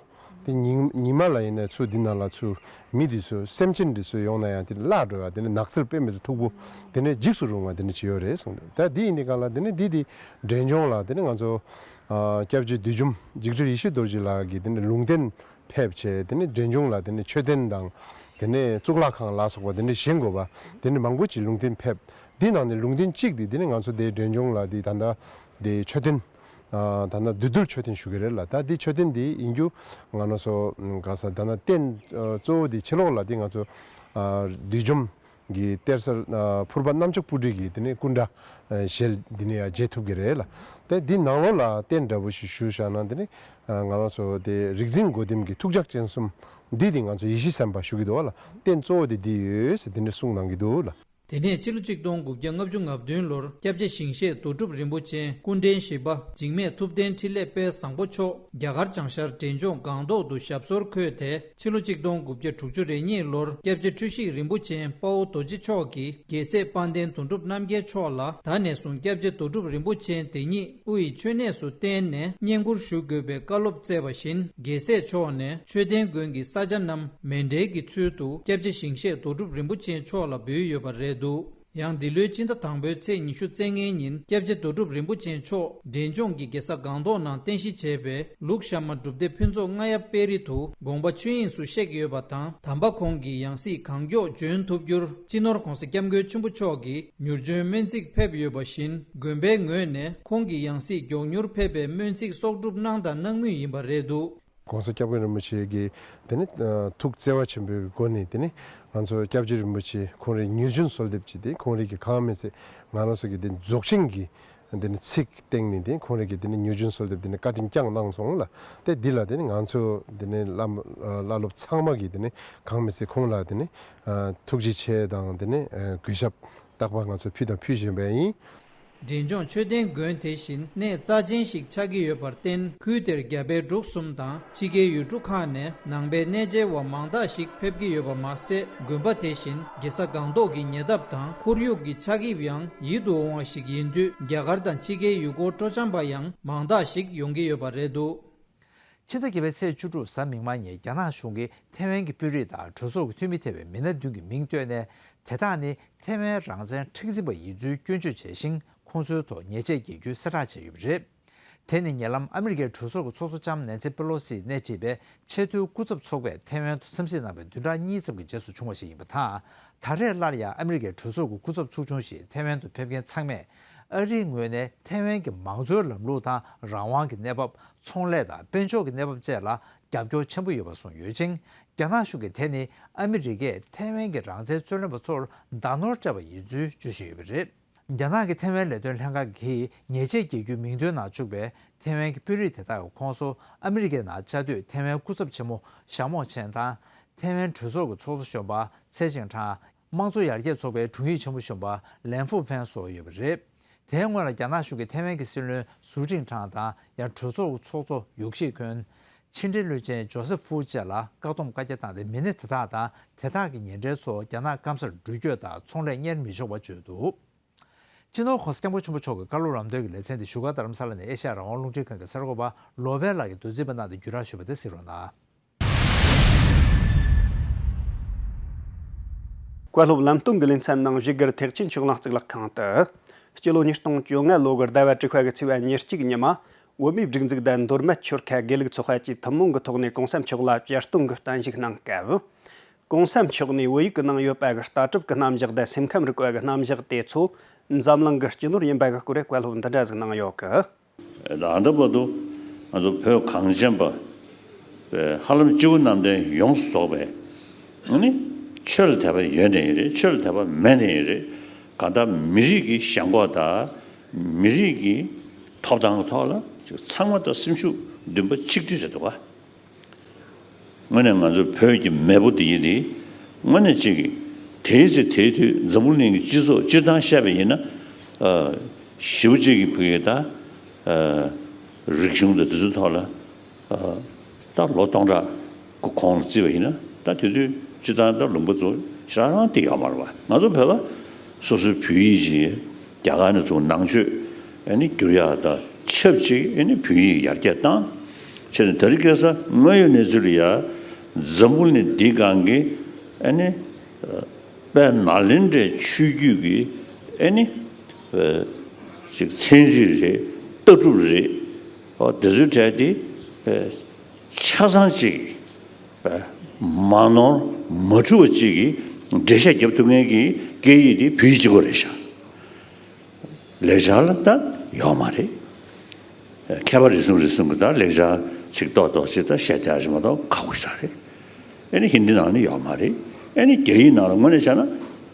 འདི་ཉིན་ཉི་མ་ལ་ཡིན་ན་ཚུར་འདི་ནང་ལ་ཚུར་མི་འདི་ཚོ་སེམས་ཅན་འདི་ཚོ་ཡོང་ན་ཡང་དེ་བརླག་འགྲོ་ཡ། དེ་ནི་ནགས་ཚལ་དཔེ་མི་སྲིད་མཐུག་པོ། དེ་ནས་འཇིགས་སུ་རུང་བ་དེ་འདྲ་ཅིག་ཡོད་རེད་གསུངས་འདུག་ད་འདི་ཡིན་དེ་གང་ལ་དེ་ནི་འདི་འདི་འབྲས་ལྗོངས་ལ་དེ་ནི་ང་ཚོ་ཨ་སྐྱབས་རྗེ་བདུད་འཇོམས་འཇིགས་བྲལ་ཡེ་ཤེས་རྡོ་རྗེ་ལགས་ཀྱིས་དེ་ནི་ལུང་བསྟན་ཕེབས་བྱས། དེ་ནས་འབྲས་ལྗོངས་ལ་དེ་ནས་མཆོད་རྟེན་དང་། དེ་ནས་གཙུག་ལག་ཁང་ལ་སོགས་པ་དེ་འདྲ་བཞེངས་དགོས་པ་དེ་འདྲ་མང་པོ་ཅིག་ལུང་བསྟན་ཕེབས། འདི་ནང་ནས་ལུང་བསྟན་གཅིག་དེ་དེ་ནས་ང་ཚོ་དེ་འབྲས་ལྗོངས་ལ་དེ་ད་ལྟ་དེ་མཆོད་རྟེན། ཨ་ད་ལྟ་བདུད་འདུལ་མཆོད་རྟེན་ཞུ་གི་རེད་ལ། ད་དེ་མཆོད་རྟེན་དེ་ཡིན་རྒྱུ་ང་རང་ཚོ་ག་ས་ད་ལྟ་རྟེན་གཙོ་བོ་དེ་ཕྱི་ལོགས་ལ་དེ་ང་ཚོ་ཨ་བདུད་འཇོམས་ཀྱི་གཏེར་གསར་ཨ་ཕུར་པ་གནམ་ལྕགས་སྤུ་གྲི་གི་དེ་ནས་སྐུ་འདྲ་ཨ་ཞལ་འདི་ནས་ཡང་མཇལ་ཐུབ་ཀྱི་རེད་ལ། དེ་འདི་ནང་ལོགས་ལ་རྟེན་འདྲ་པོ་ཞིག་ཞུ་བཞག་ན་དེ་ནས་ཨ་ང་རང་ཚོ་དེ་རིག་འཛིན་སྒོ་ལྡེམ་གྱི་ཐུགས་ལྗགས་སྤྱན་གསུམ་འདི་དེ་ང་ཚོ་ཡེ་ཤེས་སེམས་དཔའ་ཞུ་གི་འདུག་བ་ལ། རྟེན་གཙོ་བོ་དེ་འདི་ཡོད་ཟེར་དེ་འདྲ་གསུངས་གནང་གི་འདུག་ལ། དེ་ནས་ཕྱི་ལོ་གཅིག་སྟོང་དགུ་བརྒྱ་ལྔ་བཅུ་ང་བདུན་ལོར་སྐྱབས་རྗེ་ཞིང་གཤེགས་རྡོ་གྲུབ་རིན་པོ་ཆེ་སྐུ་ཕྲེང་བཞི་པ་འཇིགས་མེད་ཐུབ་བསྟན་འཕྲིན་ལས་དཔལ་བཟང་པོ་མཆོག་རྒྱ་གར་བྱང་ཤར་འབྲས་ལྗོངས་སྒང་ཏོག་ཏུ་ཞབས་སོར་འཁོད་དེ། ཕྱི་ལོ་གཅིག་སྟོང་དགུ་བརྒྱ་དྲུག་ཅུ་རེ་གཉིས་ལོར་སྐྱབས་རྗེ་འཁྲུལ་ཞིག་རིན་པོ་ཆེ་དཔའ་བོ་རྡོ་རྗེ་མཆོག་གིས་རྒྱལ་སྲས་དཔལ་ལྡན་དོན་གྲུབ་རྣམ་རྒྱལ་མཆོག་ལ་ད་ནས་བཟུང་སྐྱབས་རྗེ་རྡོ་གྲུབ་རིན་པོ་ཆེ་དེ་ཉིད་དབུ་ཡི་མཆོད་གནས་སུ་བསྟེན་ནས་བསྙེན་བཀུར་ཞུ་དགོས་པའི་བཀའ་སློབ་སྩལ་བ་བཞིན། རྒྱལ་སྲས་མཆོག་ནས་མཆོད་རྟེན་དགོན་གྱི་ས་ཆ་རྣམས་མཎྜལ་གྱི་ཚུལ་དུ་སྐྱབས་རྗེ་ཞིང་གཤེགས་རྡོ་གྲུབ་རིན་པོ་ཆེ་མཆོག་ལ་འབུལ་ཡོད་པ་རེད་འདུག་ཡང་འདི་ལོའི་སྤྱི་ཟླ་དང་པོའི་ཚེས་ཉི་ཤུ་རྩ་ལྔའི་ཉིན་སྐྱབས་རྗེ་རྡོ་གྲུབ་རིན་པོ་ཆེ་མཆོག་འབྲས་ལྗོངས་ཀྱི་རྒྱལ་ས་སྒང་ཏོག་ནང་རྟེན་གཞི་བྱས་པའི་ལུག་ཤ་མ་སྒྲུབ་སྡེ་ཕུན་ཚོགས་རྔ་ཡབ་དཔལ་རི་དུ་དགོངས་པ་ཆོས་དབྱིངས་སུ་གཤེགས་ཡོད་པ་དང་། དམ་པ་ཁོང་གི་ཡང་སྲིད་གང་མགྱོགས་འབྱོན་ཐུབ་རྒྱུར་སྤྱི་ནོར་༸གོང་ས་༸སྐྱབས་མགོན་ཆེན་པོ་མཆོག་གིས་མྱུར་འབྱོན་སྨོན་ཚིག་ཕེབས་ཡོད་པ་བཞིན། དགོན་པའི་ངོས་ནས་ཁོང་གི་ཡང་སྲིད་མགྱོགས་མྱུར་ཕེབས་པའི་སྨོན་ཚིག་གསོག་སྒྲུབ་གནང་དང་གནང་མུས་ཡིན་པ་རེད་འདུག ༸གོང་ས་༸སྐྱབས་མགོན་རིན་པོ་ཆེ་གིས་དེ་ནི་ཐུགས་བརྩེ་བ་ཆེན་པོའི་སྒོ་ནས་དེ་ནི་ང་ཚོ་སྐྱབས་རྗེ་རིན་པོ་ཆེ་ཁོང་རའི་མྱུར་འབྱོན་གསོལ་འདེབས་ཀྱི་དེ་ཁོང་རའི་གི་གང་མེད་ཚེ་ང་རང་ཚོ་གི་དེ་རྫོགས་ཆེན་གྱི་དེ་ནི་ཚིག་སྟེང་ནས་དེ་ཁོང་རའི་གི་དེ་ནི་མྱུར་འབྱོན་གསོལ་འདེབས་དེ་ནི་བཀའ་དྲིན་བསྐྱངས་གནང་སོང་ལ། དེ་འདི་ལ་དེ་ནི་ང་ཚོ་དེ་ནི་བླ་མ་བླ་སློབ་ཚང་མ་གིས་དེ་ནི་གང་མེད་ཚེ་ཁོང་ལ་དེ་ནི་ཐུགས་རྗེ་ཆེ་དང་དེ་ནི་གུས་ཞབས་རྟག་པར་ང་ཚོ་ཕུལ་དང་ཕུལ་བཞིན་པ་ཡིན། འབྲས་ལྗོངས་མཆོད་རྟེན་དགོན་དེ་བཞིན་གནས་རྩ་ཆེན་ཞིག་ཆགས་ཀྱི་ཡོད་པར་བརྟེན། ཁུལ་དེར་རྒྱ་བལ་འབྲུག་གསུམ་དང་ཕྱི་རྒྱལ་ཡུལ་གྲུ་ཁག་ནས་ནང་པའི་གནས་མཇལ་བ་མང་དག་ཞིག་ཕེབས་ཀྱི་ཡོད་པ་མ་ཟད། དགོན་པ་དེ་བཞིན་རྒྱལ་ས་སྒང་ཏོག་གི་ཉེ་འདབས་དང་ཁོར་ཡུག་གི་ཆགས་དབྱིབས་ཡང་ཡིད་དུ་འོང་བ་ཞིག་ཡིན་དུས། རྒྱ་གར་དང་ཕྱི་རྒྱལ་ཡུལ་སྐོར་སྤྲོ་འཆམ་པ་ཡང་མང་དག་ཞིག་ཡོང་གི་ཡོད་པ་རེད་འདུག་ཕྱི་ཟླ་བརྒྱད་པའི་ཚེས་བཅུ་དྲུག་གཟའ་མིག་དམར་ཉིན་རྒྱ་ནག་གཞུང་གིས་ཐེ་ཝན་གྱི་དཔོན་རིགས་དང་གྲོས་ཚོགས་ཀྱི་འཐུས་མི་ཐེ་བའི་མི་སྣ་བདུན་གྱི་མིང་བཏོན་ནས། དེ་དག་ནི་ཐེ་ཝན་རང་བཙན་མཁྲེགས་འཛིན་པ་ཡིན་ཚུལ་སྐྱོན་བརྗོད་བྱས་ཤིང་། ཁོང་ཚོའི་ཐོག་ཉེས་ཆད་འགེལ་རྒྱུའི་གསལ་བསྒྲགས་བྱས་ཡོད་པ་རེད། དེ་ནི་ཉེ་ལམ་ཨ་མི་རི་ཀའི་གྲོས་ཚོགས་ཀྱི་ཚོགས་གཙོ་ལྕམ་ནན་སི་པེ་ལོ་སིས་སྣེ་ཁྲིད་པའི་ཆེས་མཐོའི་སྐུ་ཚབ་ཚོགས་པས་ཐའེ་ཝན་དུ་འཚམས་གཟིགས་གནང་བའི་བདུན་ཕྲག་གཉིས་ཙམ་གྱི་རྗེས་སུ་བྱུང་བ་ཞིག་ཡིན་པ་དང་། ད་རེས་སླར་ཡང་ཨ་མི་རི་ཀའི་གྲོས་ཚོགས་ཀྱི་སྐུ་ཚབ་ཚོགས་ཆུང་ཞིག་ཐའེ་ཝན་དུ་ཕེབས་མཁན་ཚང་མས། ཨ་རིའི་ངོས་ནས་ཐའེ་ཝན་གྱི་མང་གཙོའི་ལམ་ལུགས་དང་། རང་དབང་གི་གནས་བབ། ཚོང་ལས་དང་དཔལ་འབྱོར་གྱི་གནས་བབ་བཅས་ལ་རྒྱབ་སྐྱོར་ཆེན་པོ་ཡོད་པ་གསུངས་ཡོད་ཅིང་། རྒྱ་ནག་གཞུང་གིས་དེ་ནི་ཨ་མི་རི་ཀས་ཐའེ་ཝན་གྱི་རང་བཙན་རྩོད་ལེན་པ་ཚོར་བརྡ་ནོར་སྤྲད་པ་ཡིན་ཚུལ་བརྗོད་བཞིན་ཡོད་པ་རེད། རྒྱ་ནག་གི་ཐའེ་ཝན་ལས་དོན་ལྷན་ཁང་གིས་ཉེས་ཆད་བཀལ་རྒྱུའི་མིང་ཐོའི་ནང་བཅུག་པའི་ཐའེ་ཝན་གྱི་དཔོན་རིགས་དེ་དག་གི་ཁོངས་སུ་ཨ་མི་རི་ཀའི་ནང་བཅའ་སྡོད་ཐའེ་ཝན་སྐུ་ཚབ་ཆེན་མོ་ཞའོ་མོ་ཆན་དང་། ཐའེ་ཝན་གྲོས་ཚོགས་ཀྱི་ཚོགས་གཙོ་གཞོན་པ་ཚའེ་ཅིང་ཁྲང་། དམངས་གཙོ་ཡར་རྒྱས་ཚོགས་པའི་དྲུང་ཡིག་ཆེན་པོ་གཞོན་པ་ལན་ཧྥུ་ཧྥན་སོགས་ཡོད་པ་རེད། དེའི་སྔོན་ལ་རྒྱ་ནག་གཞུང་གིས་ཐའེ་ཝན་གྱི་སྲིད་བློན་སུའུ་ཀྲིང་ཁྲང་དང་ཡང་གྲོས་ཚོགས་ཀྱི་ཚོགས་གཙོ་ཡུག་ཤི་ཁོན། ཕྱི་འབྲེལ་བློན་ཆེན་ཇོ་སེབ་ཧྥུའུ་བཅས་ལ་བཀག་སྡོམ་བཀའ་རྒྱ་བཏང་སྟེ། མི་སྣ་དེ་དག་དང་དེ་དག་གི་ཉེ་འབྲེལ་ཚོ་རྒྱ་ནག་སྐམ་སར་འགྲུལ་སྐྱོད་དང་ཚོང་ལས་གཉེར་མི་ཆོག་པ་བརྗོད་འདུག། སྤྱི་ནོར་༸གོང་ས་༸སྐྱབས་མགོན་ཆེན་པོ་མཆོག་གི་བཀའ་སློབ་རམ་འདོན་གྱི་ལེ་ཚན་འདི་བཞུགས་སྒར་རྡ་རམ་ས་ལ་ནས་ཨེ་ཤ་ཡ་རང་དབང་རླུང་འཕྲིན་ཁང་གི་གསར་འགོད་པ་བློ་བྷེ་ལགས་ཀྱིས་མདོ་འཛིན་པ་གནང་སྟེ་བརྒྱུད་རིམ་ཞུས་པ་དེ་གཟིགས་རོགས་གནང་། བཀའ་སློབ་ལམ་སྟོན་གྱི་ལེ་ཚན་ནང་བཞུགས་སྒར་ཐེག་ཆེན་ཆོས་གླིང་གཙུག་ལག་ཁང་དུ། སྤྱི་ལོ་ཉིས་སྟོང་བཅོ་ལྔ་ལོ་གི་ཟླ་བ་དྲུག་པ་གི་ཚེས་པ་ཉེར་གཅིག་ཉི་མ། བོད་མིའི་སྒྲིག་འཛུགས་དང་མདོ་སྨད་ཆོལ་ཁ་དགེ་ལུགས་ཚོགས་པ་བཅས་ཐུན་མོང་གི་ཐོག་ནས་གོང་ས་མཆོག་ལ་བཅར་གཏོང་གི་བརྟན་བཞུགས་གནང་སྐབས། གོང་ས་མཆོག་ནས་བོད་ཡིག་གི་ནང་ཡོད་པ་གི་ལྟ་གྲུབ་ཀྱི་རྣམ་གཞག་དང་སེམས་ཁམས་རིག་པ་གི་རྣམ་གཞག་དེ་ཚོ་འཛམ་གླིང་གི་སྤྱི་ནོར་ཡིན་པ་གི་སྐོར་བཀའ་སློབ་འདི་འདྲ་ཟིག་གནང་ཡོད་གི། ད་ལྟ་བར་དུ་ང་ཚོ་བོད་གངས་ཅན་པ་ཧ་ལམ་སྤྱི་བོ་གནམ་བསྟན་ཡོངས་སུ་རྫོགས་པའི་ནི་ཆོས་ལ་དད་པ་ཡོད་ནའི་རེད། ཆོས་ལ་དད་པ་མེད་ནའི་རེད། གང་ལྟར་མི་རིགས་ཀྱི་ཞེན་ཁོག་དང་མི་རིགས་ཀྱི་ཐོབ་ཐང་གི་ཐོག་ལ་ཚང་མ་ད་སེམས་ཤུགས་འདུན་པ་གཅིག་སྒྲིལ་རེད་འདུག་ག། དངོས་གནས་ང་ཚོ་བོད་ཀྱི་མེས་པོ་འདི་ཡིན་ཏེ། དངོས་གནས་གཅིག་གིས་དེའི་ཚེ་དེའི་དུས་འཛམ་བུ་གླིང་གི་སྤྱི་ཚོགས་སྤྱིར་བཏང་བཤད་པ་ཡིན་ན། ཨ། ཞེ་པོ་ཅིག་གི་བོད་ཀྱི་ད། ཨ། རིག་གཞུང་དང་དེ་ཚོའི་ཐོག་ལ། ཨ། ད་ལོ་སྟོང་ཕྲག་གི་གོང་ལ་བརྩིས་པ་ཡིན་ན། ད་དེ་དུས་སྤྱིར་བཏང་ད་ལུང་པ་ཚོ་ཞེ་དྲག་རང་དེ་ཡོད་མ་རེད་པ། ང་ཚོ་བོད་པ་སོ་སོའི་བོད་ཡིག་ཅིག་རྒྱ་གར་ནས་ཚུར་ནང་ཆོས་ཨ་ནི་བསྒྱུར་ཡག་དང་ཆབས་ཅིག་ཨ་ནི་བོད་ཡིག་ཡར་རྒྱས་བཏང་། བྱས་ནས་དེ་རིང་ཁ་སང་དངོས་ཡོད་གནས་ཚུལ་ལ་ཡ་འཛམ་བུ་གླིང་འདིའི་སྒང་གི་ཨ་ནི་དཔལ་ནཱ་ལེནྡྲའི་ཆོས་བརྒྱུད་ཀྱི་ཨ་ནི་ཅིག་ཚན་རིག་རེད། ལྟ་གྲུབ་རེད། ཨོ་དེ་ཚོའི་གྲས་དེ་ཆ་ཚང་ཅིག་མ་ནོར་མ་འཁྲུལ་བ་ཅིག་གི་འགྲེལ་བཤད་རྒྱབ་ཐུབ་མཁན་གྱི་སྐད་ཡིག་དེ་བོད་ཡིག་གཅིག་པོ་རེད་ཤག། ལེགས་སྦྱར་ལ་ད་ཡོད་མ་རེད། མཁས་པ་རེ་ཟུང་རེ་ཟུང་གིས་ད་ལེགས་སྦྱར་ཚིག་ཏོག་ཏོག་ཅིག་ད་བཤད་བསྡད་ཡག་ཅིག་མ་གཏོགས་ཁག་པོ་ཞེ་དྲག་རེད། ཨ་ནི་ཧིན་དི་ནང་ནས་ཡོད་མ་རེད། ཨ་ནི་རྒྱ་ཡིག་ནང་ལ་དངོས་གནས་བྱས་ན་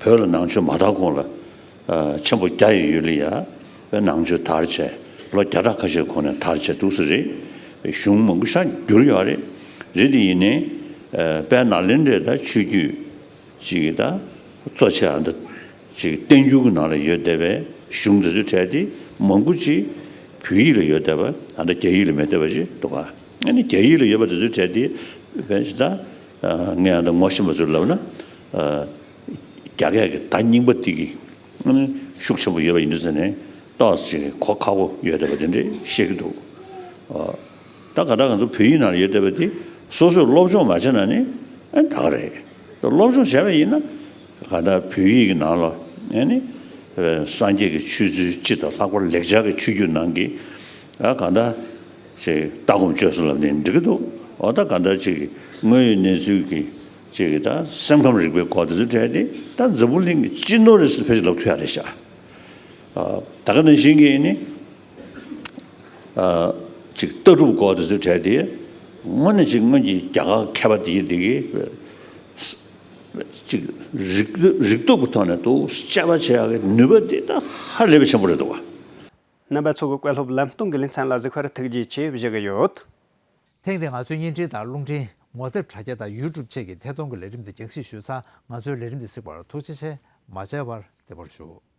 བོད་ལ་ནང་ཆོས་མ་དར་གོང་ལ། ཨ། ཆེན་པོ་རྒྱ་ཡི་ཡུལ་ལ་ཡ་ནང་ཆོས་དར་བྱས། ལོ་བརྒྱ་ཕྲག་ཁ་ཤས་གོང་ནས་དར་བྱས་འདུག་ས་རེད། གཞུང་མང་པོ་ཞེ་དྲག་བསྒྱུར་ཡོད་རེད། རེད་དེ་ཡིན་ནའི་དཔལ་ནཱ་ལེནྡྲའི་ད་ཆོས་བརྒྱུད་ཅིག་གི་ད་གཙོ་ཆེ་ཨ་འདི་ཅིག་བསྟན་འགྱུར་གྱི་ནང་ལ་ཡོད་བསྡད་པའི་གཞུང་དེ་ཚོའི་གྲས་དེ་མང་པོ་ཅིག་བོད་ཡིག་ལ་ཡོད་བསྡད་པ། ཨ་འདི་རྒྱ་ཡིག་ལ་མེད་བསྡད་པ་ཅིག་འདུག་ག། ཨ་ནི་རྒྱ་ཡིག་ལ་ཡོད་པ་དེ་ཚོའི་གྲས་དེ་བས་ཅིག་ད་ངས་ཨ་འདི་ངོ་ཤེས་པ་ཚོར་ལབ་ན། རྒྱ་སྐད་ཀྱི་ད་རྙིང་པ་དེ་གི་ཤུགས་ཆེན་པོ་ཡོད་པ་ཡིན་དུས་ཟེར་ནས་ཏོག་ཙམ་གོ་ཁག་པོ་ཡོད་བསྡད་པ་དེ་འདྲ་བཤད་ཀྱི་འདུག། ད་ག་ད་ང་ཚོ་བོད་ཡིག་ནང་ལ་ཡོད་བསྡད་པ་དེ་སོ་སོས་སློབ་སྦྱོང་མ་བྱས་ན་ནི་ཨ་ད་ག་རེད། སློབ་སྦྱོང་བྱས་པ་ཡིན་ན་ག་ད་བོད་ཡིག་གི་ནང་ལ་ཨ་ནི་སངས་རྒྱས་ཀྱི་ཆོས་ཚུལ་སྤྱི་དང་ལྷག་པར་ལེགས་སྦྱར་གྱི་ཆོས་བརྒྱུད་ནང་གི་ཨ་ག་ད་ཅིག་ལྟ་སྒོམ་སྤྱོད་གསུམ་ལབ་ནས་འགྲིག་གི་འདུག། འོ་ད་ག་ད་ཅིག་དངོས་ཡོད་གནས་ཚུལ་གྱི་ཅིག་གི་ད་སེམས་ཁམས་རིག་པའི་སྐོར་དེ་ཚོའི་གྲས་དེ་ད་འཛམ་བུ་གླིང་གི་སྤྱི་ནོར་རེད་ཟེར་ཕལ་ཆེར་ལབ་ཐུབ་ཡ་རེད་ཤག། ཨ། ད་ག་ནང་བཞིན་གྱི་ནི། ཨ། ཅིག་ལྟ་གྲུབ་སྐོར་དེ་ཚོའི་གྲས་དེ་དངོས་གནས་ཅིག་སྔོན་གྱི་རྒྱ་གར་མཁས་པ་དེ་གི་དེ་གི་ཅིག་རིག་རིག་སྟོབས་ཀྱི་ཐོག་ནས་འདུག་དཔྱད་པ་བྱེད་ཡག་གི་ནུས་པ་དེ་ད་ཧ་ལས་པའི་ཆེན་པོ་རེད་འདུག་བ། རྣམ་པ་ཚོ་གི་བཀའ་སློབ་ལམ་སྟོན་གྱི་ལེ་ཚན་ལ་གཟིགས་པར་ཐུགས་རྗེ་ཆེ་ཞུ་གི་ཡོད། ཐེངས་འདིའི་ང་ཚོའི་བརྙན་འཕྲིན་དང་རླུང་འཕྲིན་ངོ་དེབ་དྲ་རྒྱ་དང་ཡུ་ཊུབ་བཅས་ཀྱི་ཐད་གཏོང་གི་ལས་རིམ་འདི་རྒྱང་སྲིང་ཞུས་ཚར། ང་ཚོའི་ལས་རིམ་འདི་གཟིགས་པར་ཐུགས་རྗེ་ཆེ། མ་མཇལ་བར་བདེ་པོར་བཞུགས།